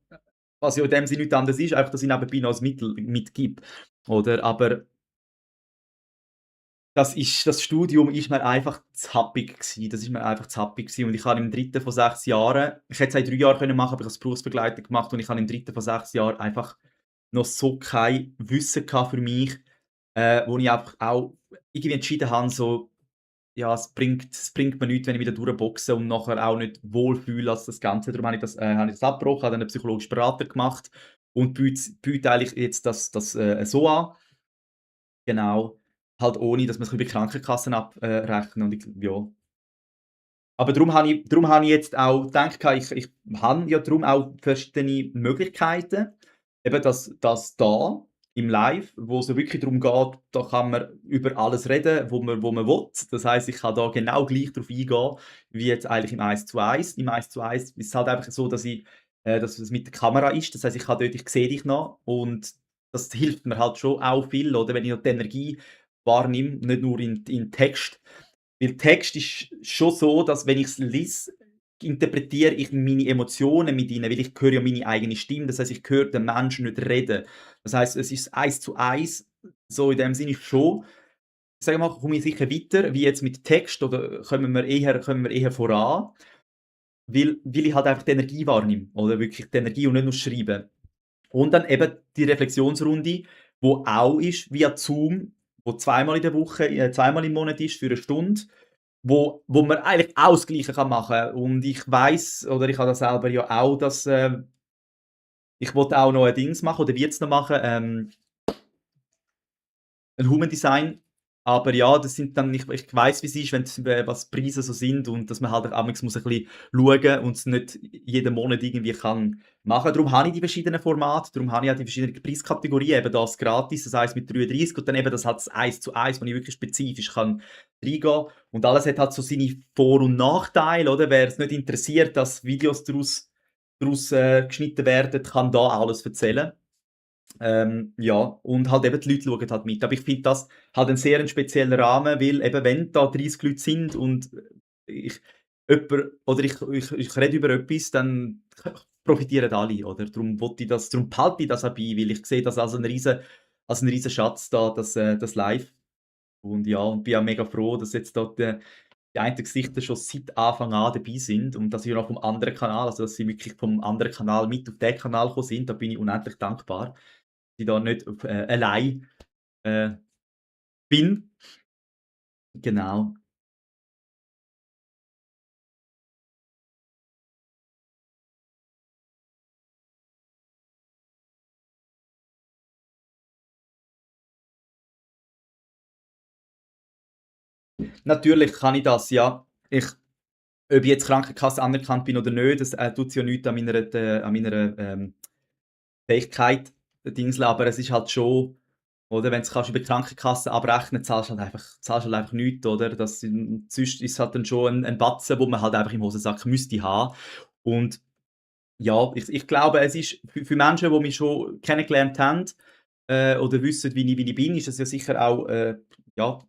Speaker 1: was ja in dem Sinn nichts anderes ist, einfach, dass ich nebenbei noch ein Mittel mitgebe, oder? Aber das Studium ist mir einfach zu happig gsi. Das ist mir einfach zu happig gsi und ich habe im 3. von 6 Jahren ich hätte es auch in 3 Jahren können machen, aber ich habe es berufsbegleitend gemacht und ich habe im 3. von 6 Jahren einfach noch so kein Wissen gehabt für mich, wo ich einfach auch irgendwie entschieden habe, so: „Ja, es bringt mir nichts, wenn ich wieder durchboxe und nachher auch nicht wohlfühle als das Ganze.“ Darum habe ich das abgebrochen, habe dann 'ne psychologische Beratung gemacht und biete eigentlich jetzt das so an. Genau, halt ohne, dass man's über die Krankenkassen abrechnen und ja. Aber darum habe ich jetzt auch gedacht ich habe ja darum auch verschiedene Möglichkeiten. Eben das da im Live, wo es ja wirklich darum geht, da kann man über alles reden, wo man will. Das heisst, ich kann da genau gleich drauf eingehen, wie jetzt eigentlich im Eins-zu-eins. Im Eins-zu-eins ist es halt einfach so, dass es mit der Kamera ist. Das heisst, ich sehe dich noch und das hilft mir halt schon auch viel, oder, wenn ich noch die Energie wahrnehme, nicht nur in Text. Weil Text ist schon so, dass wenn ich's lese, interpretiere ich meine Emotionen mit rein, weil ich höre ja meine eigene Stimme. Das heisst, ich höre den Menschen nicht reden. Das heisst, es ist eins zu eins, so in dem Sinne schon. Ich sage mal, komme ich sicher weiter, wie jetzt mit Text oder kommen wir eher voran, weil ich halt einfach die Energie wahrnehme, oder wirklich die Energie und nicht nur schreiben. Und dann eben die Reflexionsrunde, wo auch ist via Zoom, wo zweimal in der Woche, zweimal im Monat ist für 1 Stunde. Wo man eigentlich auch das Gleiche kann machen. Und ich weiss oder ich habe das selber ja auch, dass, ich wollte auch noch ein Dings machen oder will es noch machen, 'n Human Design. Aber ja, das sind dann ich weiss, wie's ist, wenn's was die Preise so sind und dass man halt amigs muss ein bisschen schauen und es nicht jeden Monat irgendwie kann machen. Darum habe ich die verschiedenen Formate, darum habe ich auch die verschiedenen Preiskategorien, eben das gratis, das heisst mit 33 und dann eben das halt das Eins-zu-eins, wo ich wirklich spezifisch kann reingehen. Und alles hat halt so seine Vor und Nachteile, oder? Wer es nicht interessiert, dass Videos daraus geschnitten werden, kann da alles erzählen. Ja, und halt eben die Leute schauen halt mit. Aber ich finde das halt 'n sehr 'n spezieller Rahmen, weil eben wenn da 30 Leute sind und ich ich rede über etwas, dann profitieren alle, oder? Darum behalte ich das auch bei, weil ich sehe das als 'n riesen Schatz da, das Live. Und ja, und bin auch mega froh, dass jetzt da die einen Gesichter schon seit Anfang an dabei sind und dass sie noch vom anderen Kanal dass sie wirklich vom anderen Kanal mit auf den Kanal gekommen sind, da bin ich unendlich dankbar, dass ich da nicht allein, äh, bin. Genau. Natürlich kann ich das, ja. Ob ich jetzt Krankenkasse anerkannt bin oder nicht, das, tut's ja nichts an meiner Fähigkeit dingseln, aber es ist halt schon oder wenn's kannst über die Krankenkasse abrechnen, zahlst halt einfach nichts, oder? Sonst ist es halt dann schon ein Batzen, wo man halt einfach im Hosensack müsste haben. Und ja, ich glaube, es ist für Menschen, die mich schon kennengelernt haben, oder wissen, wie ich bin, ist es ja sicher auch, ja,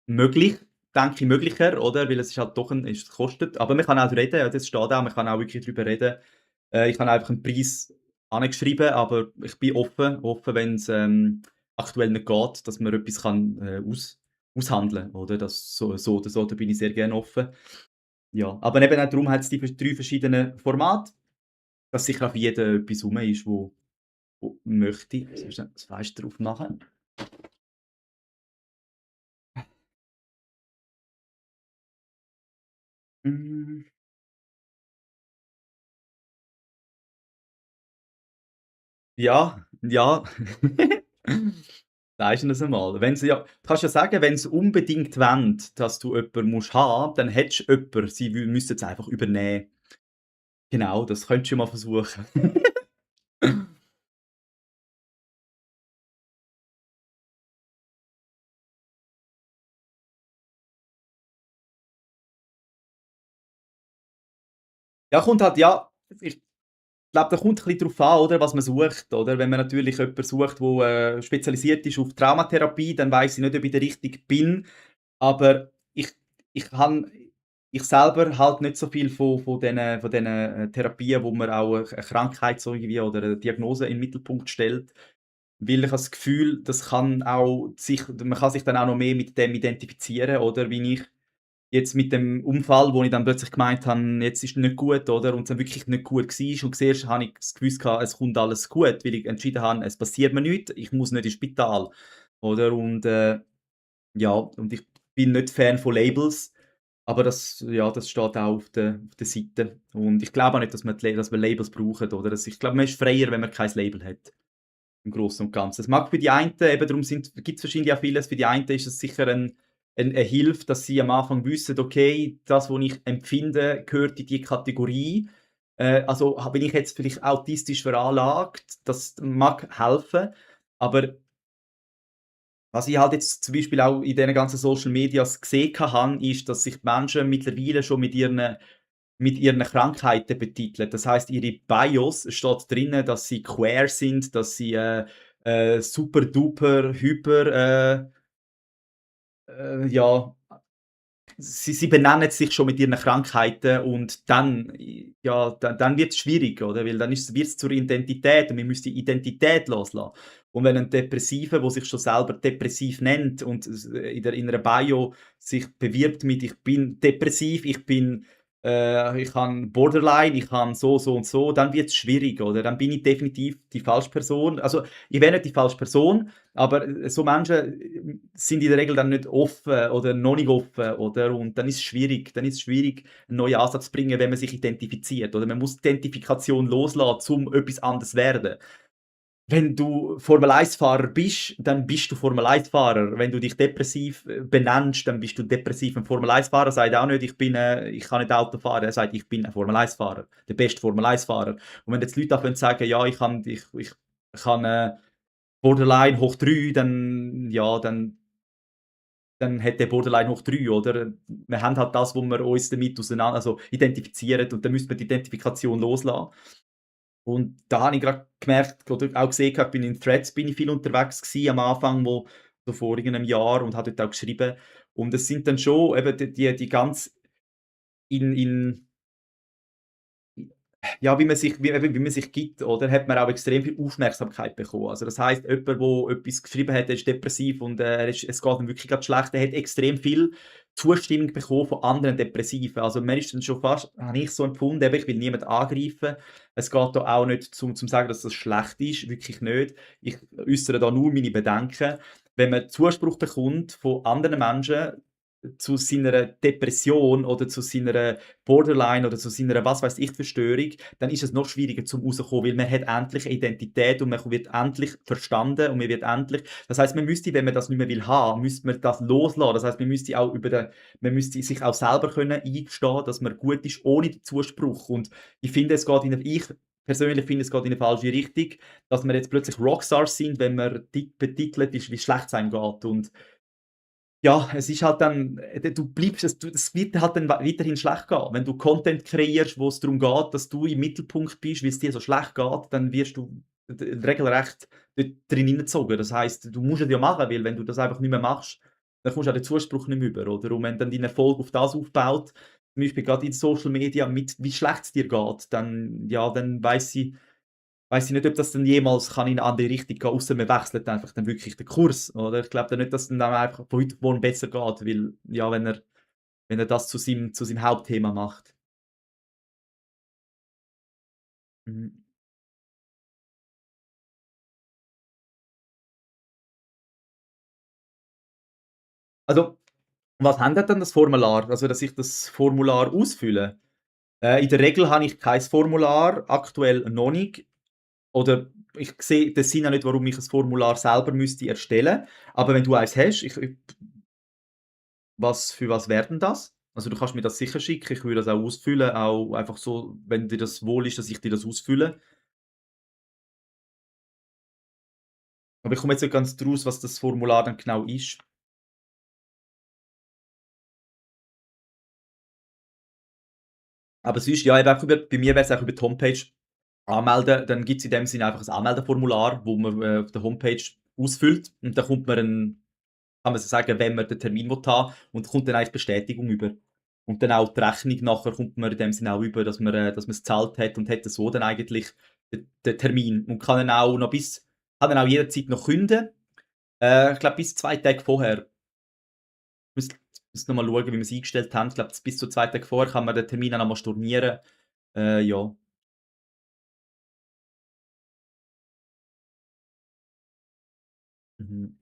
Speaker 1: möglich, denke ich, möglicher, oder? Weil es ist halt doch es kostet. Aber man kann auch reden, ja, das steht auch, man kann auch wirklich drüber reden. Ich habe einfach 'n Preis angeschrieben, aber ich bin offen, wenn's, aktuell nicht geht, dass man etwas kann, aushandeln, oder? Das so oder so, da bin ich sehr gerne offen. Ja, aber eben auch darum hat's die 3 verschiedenen Formate, dass sicher auch für jeden etwas rum ist, wo möchte. Jetzt musst du das Fenster aufmachen. Hm, ja, ja. Sagst ihnen das einmal. Wenn sie ja du kannst ja sagen, wenn sie unbedingt wollen, dass du jemanden musst haben, dann hättest du jemanden. Sie müssen's einfach übernehmen. Genau, das könntest du mal versuchen. Ja, kommt halt ja, ich glaube, da kommt ein bisschen drauf an, oder, was man sucht, oder? Wenn man natürlich jemanden sucht, der spezialisiert ist auf Traumatherapie, dann weiss ich nicht, ob ich der Richtige bin. Aber ich habe ich selber halte nicht so viel von diesen Therapien, wo man auch 'ne Krankheit so irgendwie oder 'ne Diagnose in den Mittelpunkt stellt, weil ich habe das Gefühl, das kann auch sich man kann sich dann auch noch mehr mit dem identifizieren, oder? Wie ich jetzt mit dem Unfall, wo ich dann plötzlich gemeint habe, jetzt ist nicht gut, oder? Und es dann wirklich nicht gut war. Und zuerst habe ich das Gefühl gehabt, es kommt alles gut, weil ich entschieden habe, es passiert mir nichts, ich muss nicht ins Spital, oder? Ja, und ich bin nicht Fan von Labels, aber das steht auch auf der Seite. Und ich glaube auch nicht, dass wir Labels brauchen, oder? Ich glaube, man ist freier, wenn man kein Label hat, im Großen und Ganzen. Es mag für die einen eben darum gibt's wahrscheinlich auch vieles. Für die einen ist es sicher 'ne Hilfe, dass sie am Anfang wissen: „Okay, das, was ich empfinde, gehört in die Kategorie. Also, bin ich jetzt vielleicht autistisch veranlagt?“ Das mag helfen, aber was ich halt jetzt zum Beispiel auch in diesen ganzen Social Medias gesehen habe, ist, dass sich die Menschen mittlerweile schon mit ihren Krankheiten betiteln. Das heißt, ihre Bios steht drinnen, dass sie queer sind, dass sie, super duper hyper, ja, sie benennen sich schon mit ihren Krankheiten und dann ja, dann wird's schwierig, oder? Weil dann wird's zur Identität und wir müssen die Identität loslassen. Und wenn ein Depressiver, der sich schon selber depressiv nennt und in 'ner Bio sich bewirbt mit: „Ich bin depressiv, ich habe Borderline, ich habe so, so und so“, dann wird's schwierig, oder? Dann bin ich definitiv die falsche Person. Also, ich wäre nicht die falsche Person, aber, so Menschen sind in der Regel dann nicht offen oder noch nicht offen, oder? Und dann ist es schwierig, 'n neuen Ansatz zu bringen, wenn man sich identifiziert, oder? Man muss die Identifikation loslassen, um etwas anderes zu werden. Wenn du Formel-1-Fahrer bist, dann bist du Formel-1-Fahrer. Wenn du dich depressiv, benennst, dann bist du depressiv. Ein Formel-1-Fahrer sagt auch nicht: „Ich kann nicht Auto fahren.“ Er sagt: „Ich bin ein Formel-1-Fahrer, der beste Formel-1-Fahrer.“ Und wenn jetzt Leute anfangen zu sagen: „Ja, ich habe, Borderline hoch 3“, dann ja, dann hat der Borderline hoch 3, oder? Wir haben halt das, wo wir uns damit identifizieren, und dann müssen wir die Identifikation loslassen. Und da habe ich grad gemerkt oder auch gesehen gehabt, in Threads bin ich viel unterwegs gewesen am Anfang, so vor irgend 'nem Jahr, und habe dort auch geschrieben. Und es sind dann schon eben die ganz in ja, wie man sich gibt, oder, hat man auch extrem viel Aufmerksamkeit bekommen. Also, das heisst, jemand, der etwas geschrieben hat, er ist depressiv und, es geht ihm wirklich grad schlecht, der hat extrem viel Zustimmung bekommen von anderen Depressiven. Also, man ist dann schon fast, habe ich so empfunden, eben, ich will niemanden angreifen. Es geht da auch nicht zum sagen, dass das schlecht ist, wirklich nicht. Ich äussere da nur meine Bedenken. Wenn man Zuspruch bekommt von anderen Menschen zu seiner Depression oder zu seiner Borderline oder zu seiner was weiß ich Verstörung, dann ist es noch schwieriger zum rauskommen, weil man hat endlich eine Identität und man wird endlich verstanden und man wird endlich, das heißt, man müsste, wenn man das nicht mehr will haben, müsste man das loslassen. Das heißt, man müsste sich auch selber können eingestehen, dass man gut ist, ohne den Zuspruch. Und ich persönlich finde, es geht in 'ne falsche Richtung, dass wir jetzt plötzlich Rockstars sind, wenn man betitelt ist, wie schlecht es einem geht. Und ja, es ist halt dann du bleibst es wird halt dann weiterhin schlecht gehen. Wenn du Content kreierst, wo es darum geht, dass du im Mittelpunkt bist, weil es dir so schlecht geht, dann wirst du regelrecht dort drin hineingezogen. Das heisst, du musst es ja machen, weil wenn du das einfach nicht mehr machst, dann kommst du auch den Zuspruch nicht mehr über, oder? Und wenn dann dein Erfolg auf das aufbaut, zum Beispiel grade in Social Media, mit wie schlecht es dir geht, dann ja, dann weiss ich nicht, ob das dann jemals kann in 'ne andere Richtung gehen, ausser man wechselt einfach dann wirklich den Kurs, oder? Ich glaube dann nicht, dass dann einfach von heute auf morgen besser geht, weil ja, wenn er das zu seinem Hauptthema macht. Mhm. Also, was ändert dann das Formular? Also, dass ich das Formular ausfülle? In der Regel habe ich kein Formular, aktuell noch nicht. Oder ich sehe den Sinn auch nicht, warum ich 'n Formular selber müsste erstellen. Aber wenn du eins hast, für was wäre denn das? Also, du kannst mir das sicher schicken, ich würde das auch ausfüllen, auch einfach so, wenn dir das wohl ist, dass ich dir das ausfülle. Aber ich komme jetzt nicht ganz draus, was das Formular dann genau ist. Aber sonst, ja, eben einfach bei mir wäre es auch über die Homepage anmelden, dann gibt's in dem Sinne einfach 'n Anmeldeformular, wo man, auf der Homepage ausfüllt und dann kommt man kann man so sagen, wenn man den Termin will haben und kommt dann eigentlich die Bestätigung über. Und dann auch die Rechnung nachher kommt man in dem Sinne auch über, dass man's gezahlt hat und hat so dann eigentlich den Termin und kann dann auch noch kann dann auch jederzeit noch kündigen. Ich glaube bis 2 Tage vorher. Müsste noch mal schauen, wie wir's eingestellt haben. Ich glaube, bis zu 2 Tage vorher kann man den Termin auch noch mal stornieren. Ja. Mhm.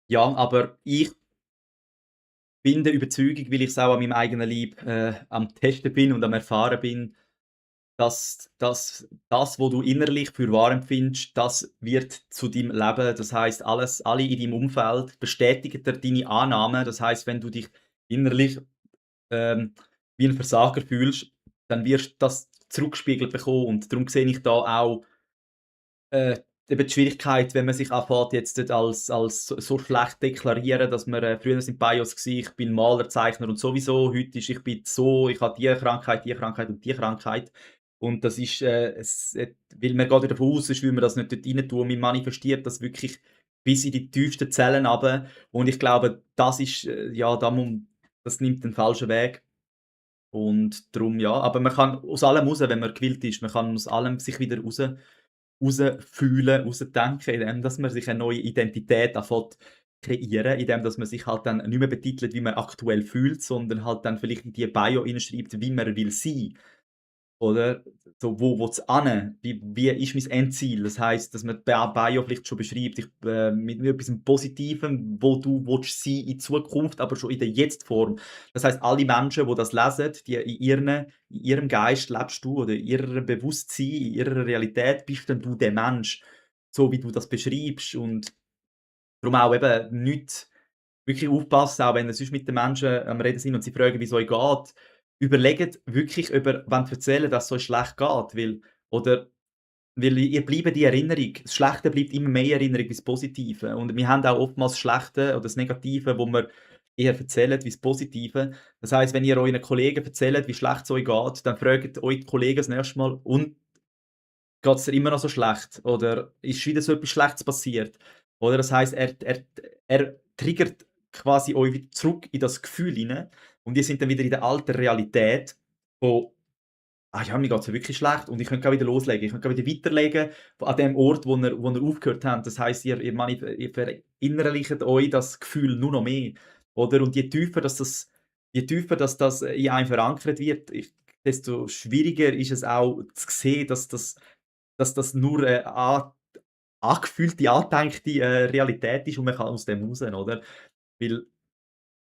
Speaker 1: Ja, aber ich bin der Überzeugung, weil ich's auch an meinem eigenen Leib, am Testen bin und am Erfahren bin, dass das, wo du innerlich für wahr empfindest, das wird zu deinem Leben. Das heisst, alle in deinem Umfeld bestätigen dir deine Annahmen. Das heisst, wenn du dich innerlich, ähm, wie 'n Versager fühlst, dann wirst du das zurückgespiegelt bekommen und darum sehe ich da auch Äh, eben die Schwierigkeit, wenn man sich anfängt, jetzt dort als so schlecht deklarieren, dass man früher sind BIOS gsi, ich bin Maler, Zeichner und sowieso, heute ist ich bin so, ich habe die Krankheit und die Krankheit. Und das ist, weil man geht ja davon aus, sonst würde man das nicht dort rein tun. Man manifestiert das wirklich bis in die tiefsten Zellen runter. Und ich glaube, das ist, ja, das nimmt den falschen Weg. Und darum ja, aber man kann aus allem raus, wenn man gewillt ist, man kann aus allem sich wieder rausfühlen, rausdenken, indem dass man sich eine neue Identität anfängt kreieren, indem dass man sich halt dann nicht mehr betitelt, wie man aktuell fühlt, sondern halt dann vielleicht in die Bio reinschreibt, wie man will sein. Oder so, wo will's hin? Wie ist mein Endziel? Das heisst, dass man die Bio vielleicht schon beschreibt, mit etwas Positivem, wo du willst sein in Zukunft, aber schon in der Jetzt-Form. Das heisst, alle Menschen, die das lesen, die in ihrem Geist lebst du oder in ihrer Bewusstsein, in ihrer Realität bist dann du der Mensch, so wie du das beschreibst und darum auch eben nicht wirklich aufpassen, auch wenn ihr sonst mit den Menschen am Reden sind und sie fragen, wie's euch geht. Überlegt wirklich, ob ihr wollt erzählen, dass es euch schlecht geht, oder weil ihr bleibt die Erinnerung. Das Schlechte bleibt immer mehr Erinnerung wie das Positive. Und wir haben auch oftmals das Schlechte oder das Negative, wo wir eher erzählen wie das Positive. Das heisst, wenn ihr euren Kollegen erzählt, wie schlecht es euch geht, dann fragt euch die Kollegen das nächste Mal: „Und geht's dir immer noch so schlecht oder ist wieder so etwas Schlechtes passiert?“ Oder das heisst, er triggert quasi euch wieder zurück in das Gefühl hinein und ihr seid dann wieder in der alten Realität, wo «Ah ja, mir geht's ja wirklich schlecht und ich könnte grad wieder loslegen. Ich könnte grad wieder weiterlegen an dem Ort, wo ihr aufgehört habt.» Das heisst, ihr verinnerlicht euch das Gefühl nur noch mehr, oder? Und je tiefer das in einem verankert wird, desto schwieriger ist es auch zu sehen, dass das nur 'ne angefühlte, angedenkte, Realität ist und man kann aus dem raus, oder? Weil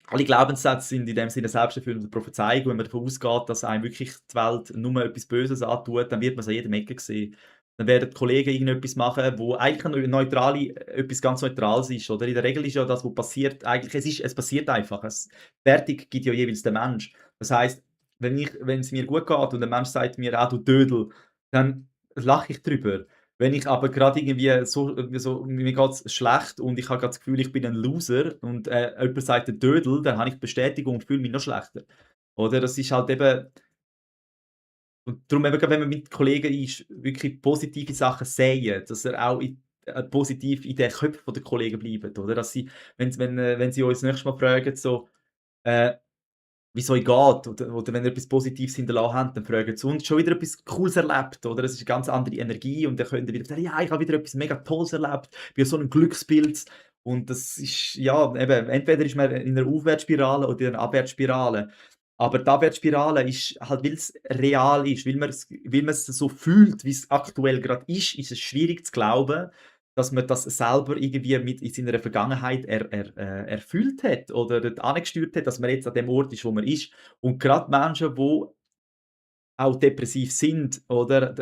Speaker 1: alle Glaubenssätze sind in dem Sinne selbsterfüllende Prophezeiung. Wenn man davon ausgeht, dass einem wirklich die Welt nur etwas Böses antut, dann wird man's an jedem Ecke sehen. Dann werden die Kollegen irgendetwas machen, wo eigentlich etwas ganz Neutrales ist, oder? In der Regel ist ja das, was passiert, eigentlich es passiert einfach. Fertig gibt ja jeweils der Mensch. Das heisst, wenn's mir gut geht und der Mensch sagt mir: „Ah, du Dödel“, dann lache ich drüber. Wenn ich aber grad irgendwie so mir geht's schlecht und ich habe grad das Gefühl, ich bin ein Loser und, jemand sagt: „Der Dödel“, dann habe ich Bestätigung und fühle mich noch schlechter. Oder? Das ist halt eben und darum eben grad, wenn man mit Kollegen ist, wirklich positive Sachen säen, dass er auch positiv in den Köpfen der Kollegen bleibt, oder? Dass sie, wenn sie uns das nächste Mal fragen, so, äh wie es euch geht oder wenn ihr etwas Positives hinterlassen habt, dann fragen sie: «Und schon wieder etwas Cooles erlebt?» Oder? Es ist 'ne ganz andere Energie und dann könnt ihr wieder sagen: «Ja, ich habe wieder etwas mega Tolles erlebt, bin so 'n Glückspilz.» Und das ist ja, eben, entweder ist man in 'ner Aufwärtsspirale oder in 'ner Abwärtsspirale. Aber die Abwärtsspirale ist halt, weil's real ist, weil man's so fühlt, wie's aktuell grad ist es schwierig zu glauben, dass man das selber irgendwie mit in seiner Vergangenheit erfüllt hat oder dort angesteuert hat, dass man jetzt an dem Ort ist, wo man ist. Und grad Menschen, wo auch depressiv sind, oder,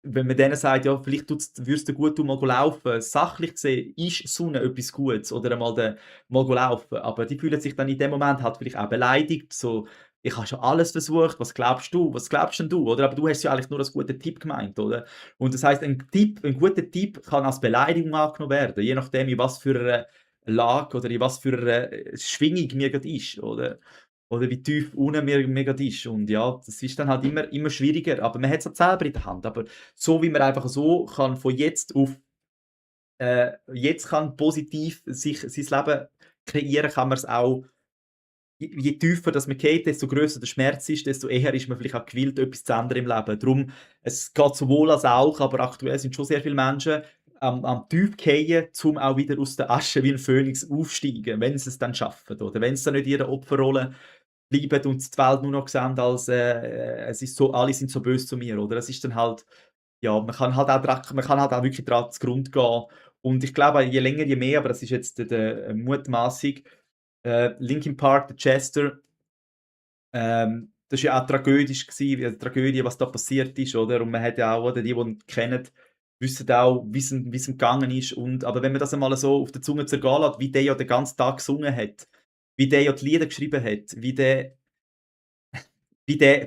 Speaker 1: wenn man denen sagt: «Ja, vielleicht würd's dir gut tun, mal laufen.» Sachlich gesehen ist Sonne etwas Gutes oder einmal mal laufen. Aber die fühlen sich dann in dem Moment halt vielleicht auch beleidigt, so ich habe schon alles versucht, was glaubst du? Was glaubst denn du, oder? Aber du hast ja eigentlich nur als guten Tipp gemeint, oder? Und das heisst, ein guter Tipp kann als Beleidigung angenommen werden, je nachdem, in was für einer Lage oder in was für einer Schwingung mir grad ist, oder wie tief unten mir grad ist. Und ja, das ist dann halt immer schwieriger, aber man hat's halt selber in der Hand. Aber so wie man einfach so kann von jetzt auf jetzt kann positiv sich sein Leben kreieren, kann man's auch je tiefer dass man geht, desto grösser der Schmerz ist, desto eher ist man vielleicht auch gewillt, etwas zu ändern im Leben. Drum, es geht sowohl als auch, aber aktuell sind schon sehr viele Menschen am tief fallen, um auch wieder aus der Asche wie 'n Phönix aufsteigen, wenn sie es dann schaffen, oder wenn sie dann nicht in ihrer Opferrolle bleiben und die Welt nur noch sehen als, es ist so alle sind so böse zu mir, oder? Es ist dann halt ja, man kann halt auch wirklich dran zugrunde gehen. Und ich glaube, je länger, je mehr, aber das ist jetzt der Mutmaßung, Linkin Park, der Chester, das war ja auch tragisch gewesen, wie 'ne Tragödie, was da passiert ist, oder? Und man hat ja auch, oder die ihn kennen, wissen auch, wie's ihm gegangen ist. Und aber wenn man das einmal so auf der Zunge zergehen lässt, wie der ja den ganzen Tag gesungen hat, wie der ja die Lieder geschrieben hat, wie der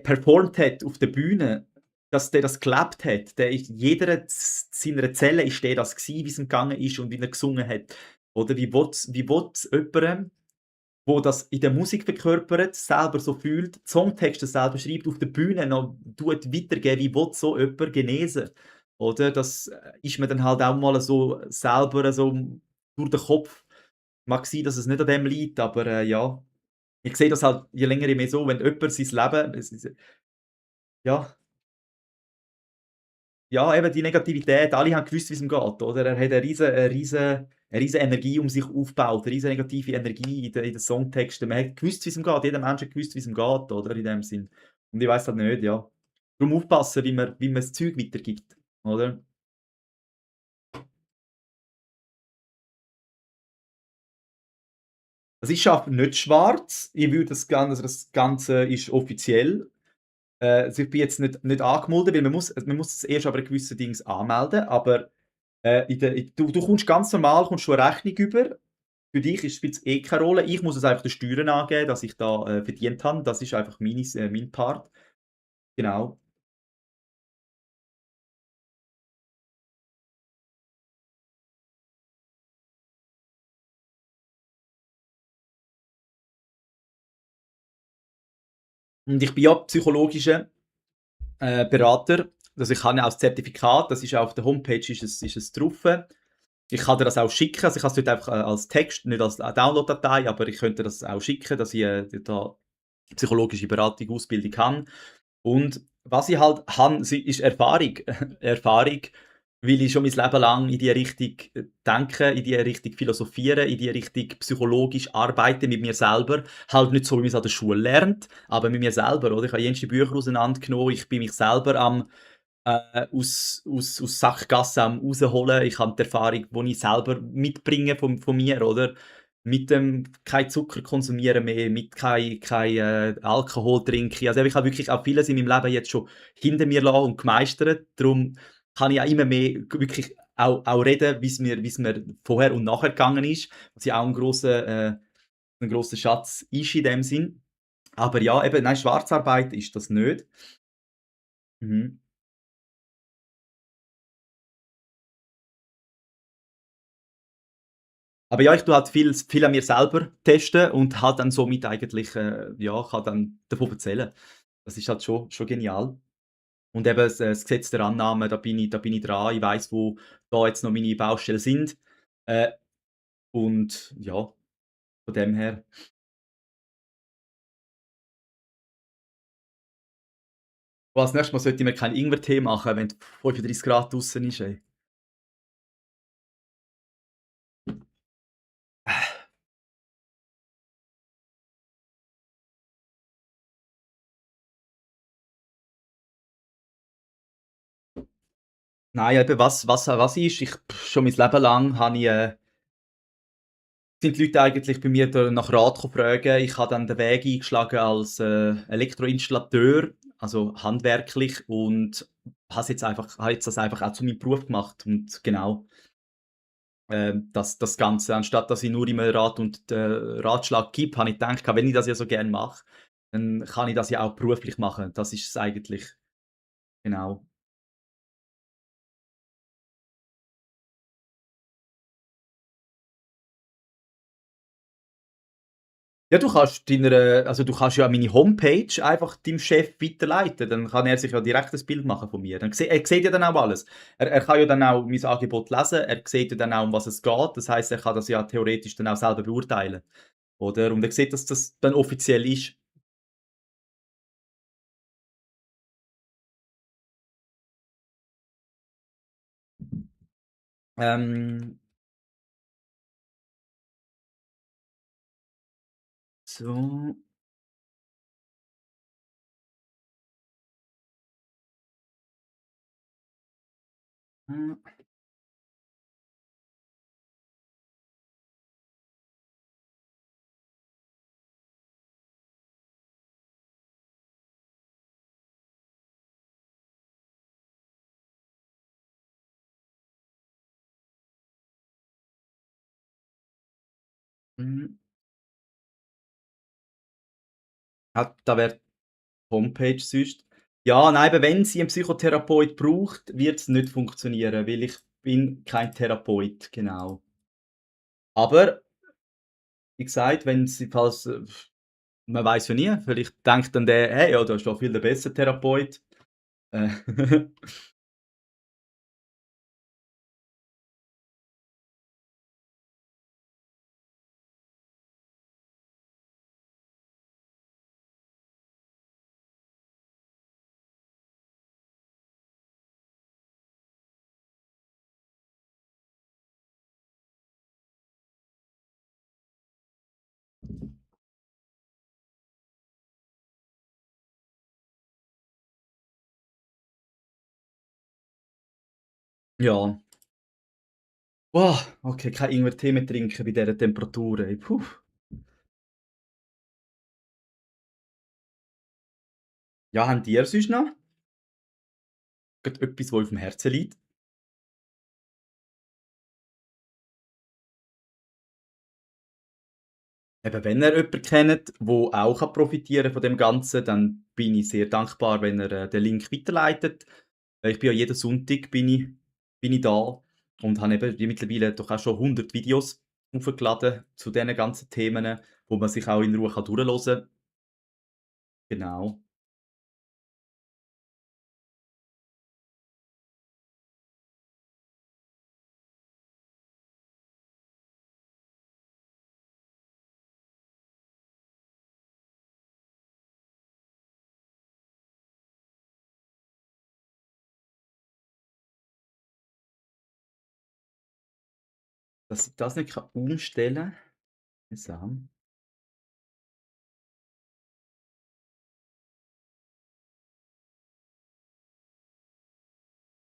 Speaker 1: performt hat auf der Bühne, dass der das gelebt hat. Der ist jeder seiner Zelle ist der das gsi, wie's ihm gegangen ist und wie er gesungen hat. Oder wie will's jemandem, wo das in der Musik verkörpert, selber so fühlt, die Songtexte selber schreibt, auf der Bühne noch tut weitergeben, wie will so jemand genesen? Oder? Das ist mir dann halt auch mal so selber so durch den Kopf. Mag sein, dass es nicht an dem liegt, aber, ja. Ich sehe das halt je länger je mehr so, wenn jemand sein Leben ja, ja, eben die Negativität, alle haben gewusst, wie's ihm geht, oder? Er hat eine riesen Energie um sich aufgebaut, eine riesen negative Energie in den Songtexten. Man hat gewusst, wie's ihm geht. Jeder Mensch hat gewusst, wie's ihm geht, oder? In dem Sinn. Und ich weiss halt nicht, ja. Darum aufpassen, wie man das Zeug weitergibt, oder? Also, ich arbeite nicht schwarz. Ich würde das Ganze ist offiziell. Also, ich bin jetzt nicht angemeldet, weil man muss das erst aber gewisse Dings anmelden, aber, du kommst ganz normal kommst du 'ne Rechnung über. Für dich ist spielt's eh keine Rolle. Ich muss es einfach den Steuern angeben, dass ich da, verdient habe. Das ist einfach mein Part. Genau. Und ich bin ja psychologischer, Berater. Also, ich habe ja auch das Zertifikat, das ist ja auf der Homepage ist es drauf. Ich kann dir das auch schicken. Also, ich habe es dort einfach, als Text, nicht als, Downloaddatei, aber ich könnte das auch schicken, dass ich, da psychologische Beratung, Ausbildung habe. Und was ich halt habe, ist Erfahrung. Erfahrung, weil ich schon mein Leben lang in die Richtung, denke, in die Richtung philosophiere, in die Richtung psychologisch arbeite mit mir selber. Halt nicht so, wie man es an der Schule lernt, aber mit mir selber, oder? Ich habe jenste Bücher auseinandergenommen, ich bin mich selber am aus Sackgassen am rausholen. Ich habe die Erfahrung, die ich selber mitbringe von mir, oder? Mit dem kein Zucker konsumieren mehr, mit kein Alkohol trinken. Also, ich habe wirklich auch vieles in meinem Leben jetzt schon hinter mir lassen und gemeistert. Darum kann ich auch immer mehr wirklich auch reden, wie's mir vorher und nachher gegangen ist, was ja auch 'n grosser Schatz ist in dem Sinn. Aber ja, eben, nein, Schwarzarbeit ist das nicht. Mhm. Aber ja, ich tue halt viel an mir selber testen und halt dann somit eigentlich, ja, kann dann davon erzählen. Das ist halt schon genial. Und eben das Gesetz der Annahme, da bin ich dran. Ich weiss, wo da jetzt noch meine Baustellen sind. Äh, und ja, von dem her. Oh, das nächste Mal sollte ich mir keinen Ingwertee machen, wenn 35 Grad draussen ist, ey. Nein, eben was ist, schon mein Leben lang habe ich, sind die Leute eigentlich bei mir da nach Rat fragen. Ich habe dann den Weg eingeschlagen als, Elektroinstallateur, also handwerklich, und habe jetzt das einfach auch zu meinem Beruf gemacht und genau, das Ganze, anstatt dass ich nur immer Rat und, Ratschlag gebe, habe ich gedacht: „Wenn ich das ja so gerne mache, dann kann ich das ja auch beruflich machen. Das ist es eigentlich, genau. Ja, du kannst ja meine Homepage einfach deinem Chef weiterleiten, dann kann er sich ja direkt 'n Bild machen von mir. Dann er sieht ja dann auch alles. Er kann ja dann auch mein Angebot lesen, er sieht ja dann auch, um was es geht. Das heisst, er kann das ja theoretisch dann auch selber beurteilen, oder? Und er sieht, dass das dann offiziell ist. Ähm, so, hm, hm, da wäre Homepage sonst. Ja, nein, eben wenn sie 'n Psychotherapeut braucht, wird's nicht funktionieren, weil ich bin kein Therapeut, genau. Aber wie gesagt, wenn sie falls man weiß ja nie, vielleicht denkt dann der: „Hey, ja, da ist doch viel der bessere Therapeut.“ Äh, ja. Boah, okay, kein Ingwertee mehr trinken bei dieser Temperatur, ey. Puh. Ja, habt ihr sonst noch grad etwas, wo aufm Herzen liegt? Eben, wenn ihr jemanden kennt, wo auch profitieren von dem Ganzen, dann bin ich sehr dankbar, wenn ihr, den Link weiterleitet. Ich bin ja jeden Sonntag bin ich da und habe eben wie mittlerweile doch auch schon 100 Videos hochgeladen zu diesen ganzen Themen, wo man sich auch in Ruhe durchhören kann. Genau. Dass ich das nicht umstellen kann? Mühsam.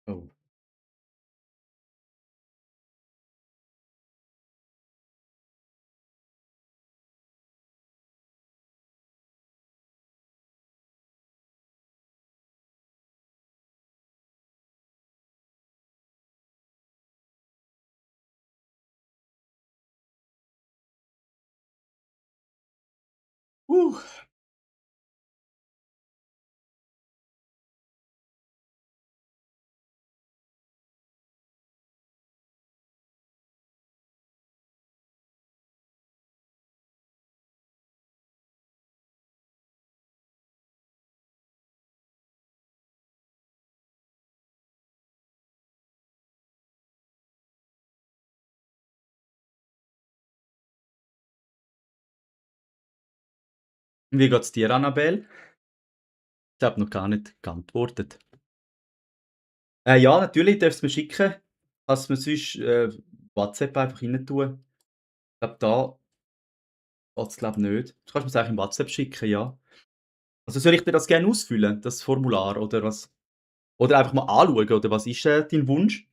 Speaker 1: Oh. Uh. Wie geht's dir, Annabelle? Ich habe noch gar nicht geantwortet. Ja, natürlich darfst du mir schicken. Kannst mir sonst, WhatsApp einfach rein tun. Ich glaube, da geht's glaube nicht. Du kannst mir's eigentlich im WhatsApp schicken, ja. Also, soll ich dir das gerne ausfüllen, das Formular, oder was? Oder einfach mal anschauen, oder was ist, dein Wunsch?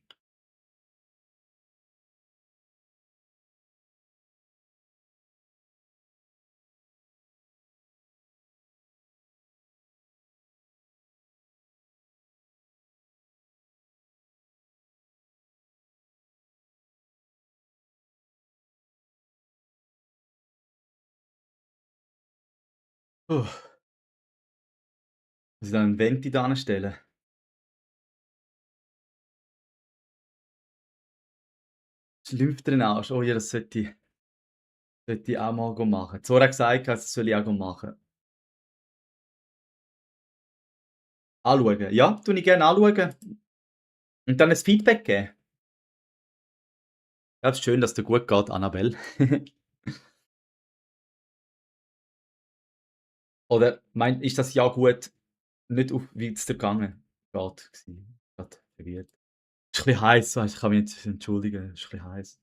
Speaker 1: Muss ich dann 'n Venti da hinstellen? Das Lymphdrainage, oh ja, das sollte ich auch mal go machen. Zora hat gesagt, das soll ich auch go machen. Anschauen. Ja, tue ich gerne anschauen und dann ein Feedback geben. Ja, ist schön, dass dir gut geht, Annabelle. Oder ist das ja gut nicht auf wie es dir gegangen gsi grad verwirrt. Ist ein bisschen heiß, weißt du, ich kann mich nicht entschuldigen, ist ein bisschen heiß.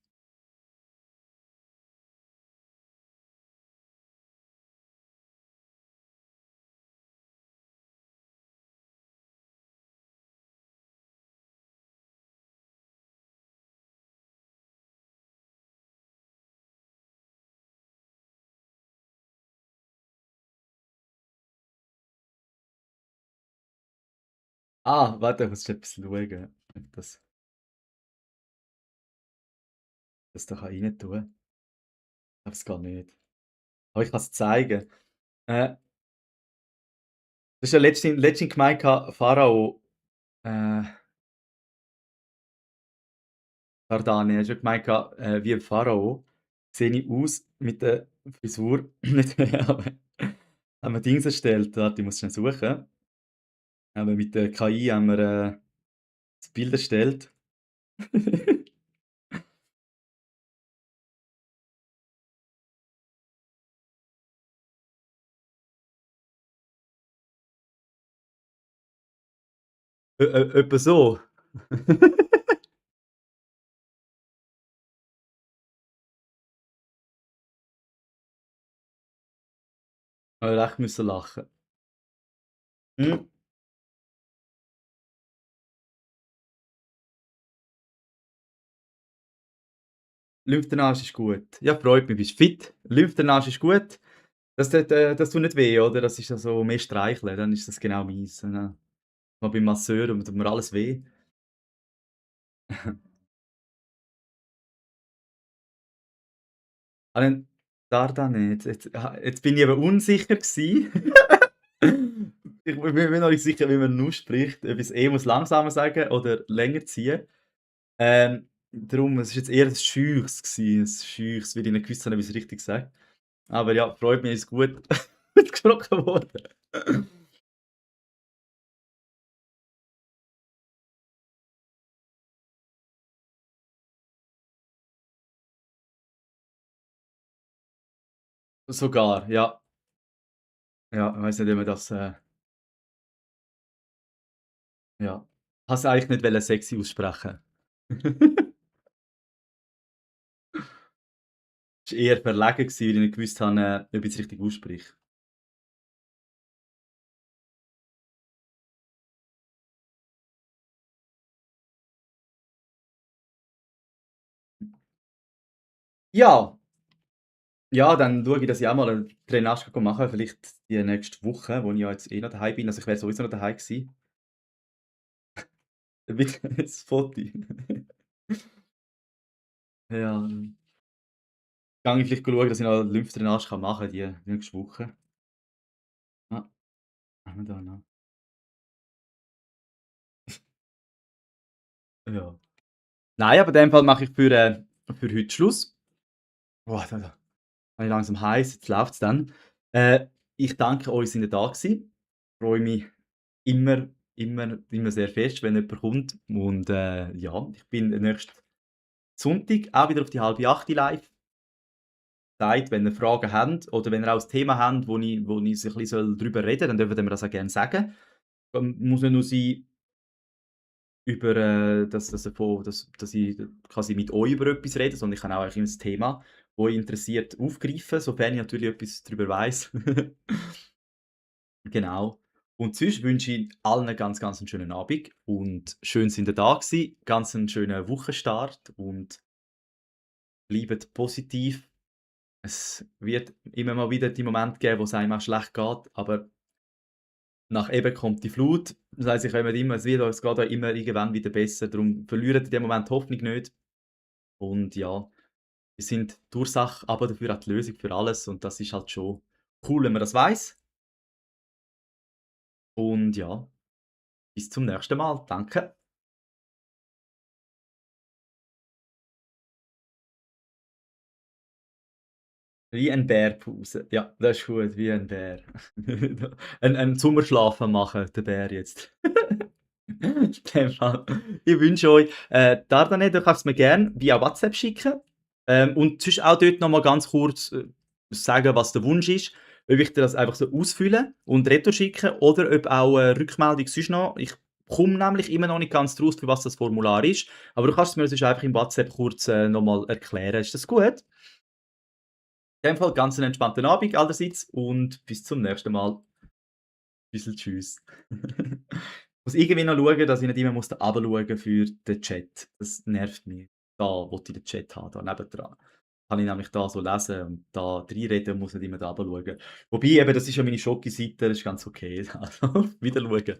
Speaker 1: Warte, ich muss schnell etwas schauen, ob das da rein tun kann. Aber es geht nicht. Aber ich kann's zeigen. Du hast ja letztens gemeint Pharao, äh, Kardashian, hast ja gemeint wie 'n Pharao sehe ich aus mit der Frisur nicht mehr, aber haben wir Dings erstellt. Warte, ich muss schnell suchen. Haben wir mit der KI haben wir, das Bild erstellt. Etwa so. Habe recht müssen lachen. Hm, Lymphdrainage ist gut. Ja, freut mich, bist fit. Lymphdrainage ist gut. Das tut nicht weh, oder? Das ist ja so mehr streicheln, dann ist das genau meins. Mal beim Masseur und tut mir alles weh. Dann Dardane, jetzt bin ich eben unsicher gsi. Ich bin mir noch nicht sicher, wie man ihn ausspricht, ob ich's muss langsamer sagen oder länger ziehen. Darum, es ist jetzt eher ein scheuches gsi, 'n scheuches, weil ich nicht gewusst habe, wie ich's richtig sage. Aber ja, freut mich, ist gut ausgesprochen worden. Sogar, ja. Ja, ich weiss nicht, wie man das, ja. Habe es eigentlich nicht sexy aussprechen. Es war eher verlegen gsi, weil ich nicht gewusst habe, ob ich's richtig ausspreche. Ja, ja, dann schaue ich, dass ich auch mal 'ne Drainage mache, vielleicht die nächste Woche, wo ich ja jetzt eh noch daheim bin. Also, ich wäre sowieso noch daheim gewesen. Mit das Foto. Ja, gehe ich vielleicht schauen, dass ich noch Lymphdrainage machen kann die nächste Woche. Ja, haben wir da noch. Ja. Nein, aber in dem Fall mache ich für heute Schluss. Boah, da habe ich langsam heiß, jetzt läuft's dann. Äh, Ich danke euch, seid ihr da gewesen. Freue mich immer sehr fest, wenn jemand kommt und, ja, ich bin nächsten Sonntag auch wieder auf die 7:30 live. Sagt, wenn ihr Fragen habt oder wenn ihr auch ein Thema habt, wo ich so ein bisschen drüber reden soll, dann dürft ihr mir das auch gerne sagen. Muss nicht nur sein über, dass ich quasi mit euch über etwas rede, sondern ich kann auch eigentlich ein Thema, das euch interessiert, aufgreifen, sofern ich natürlich etwas darüber weiss. Genau. Und sonst wünsche ich allen ganz 'n schönen Abend und schön sind ihr da gewesen. Ganz 'n schönen Wochenstart und bleibt positiv. Es wird immer mal wieder die Momente geben, wo's einem auch schlecht geht, aber nach eben kommt die Flut. Das heisst, ich komme immer es geht euch immer irgendwann wieder besser. Darum verliert in dem Moment die Hoffnung nicht. Und ja, wir sind die Ursache, aber dafür auch die Lösung für alles und das ist halt schon cool, wenn man das weiss. Und ja, bis zum nächsten Mal. Danke. Wie ein Bär pausen. Ja, das ist gut, wie ein Bär. Ein Sommerschlaf machen, der Bär jetzt. In dem Fall. Ich wünsche euch Dardanelle, du kannst mir gerne via WhatsApp schicken. Und sonst auch dort noch mal ganz kurz, sagen, was der Wunsch ist. Ob ich dir das einfach so ausfüllen und retour schicken oder ob auch 'ne Rückmeldung sonst noch. Ich komme nämlich immer noch nicht ganz draus, für was das Formular ist, aber du kannst es mir sonst einfach im WhatsApp kurz, noch mal erklären. Ist das gut? In dem Fall ganz 'n entspannten Abend allerseits und bis zum nächsten Mal. Bissel tschüss. Muss irgendwie noch schauen, dass ich nicht immer muss da runterschauen für den Chat. Das nervt mich. Da will ich den Chat haben, da nebendran. Kann ich nämlich da so lesen und da reinreden und muss nicht immer da runterschauen. Wobei eben, das ist ja meine Schocke-Seite, das ist ganz okay. Also, wieder schauen.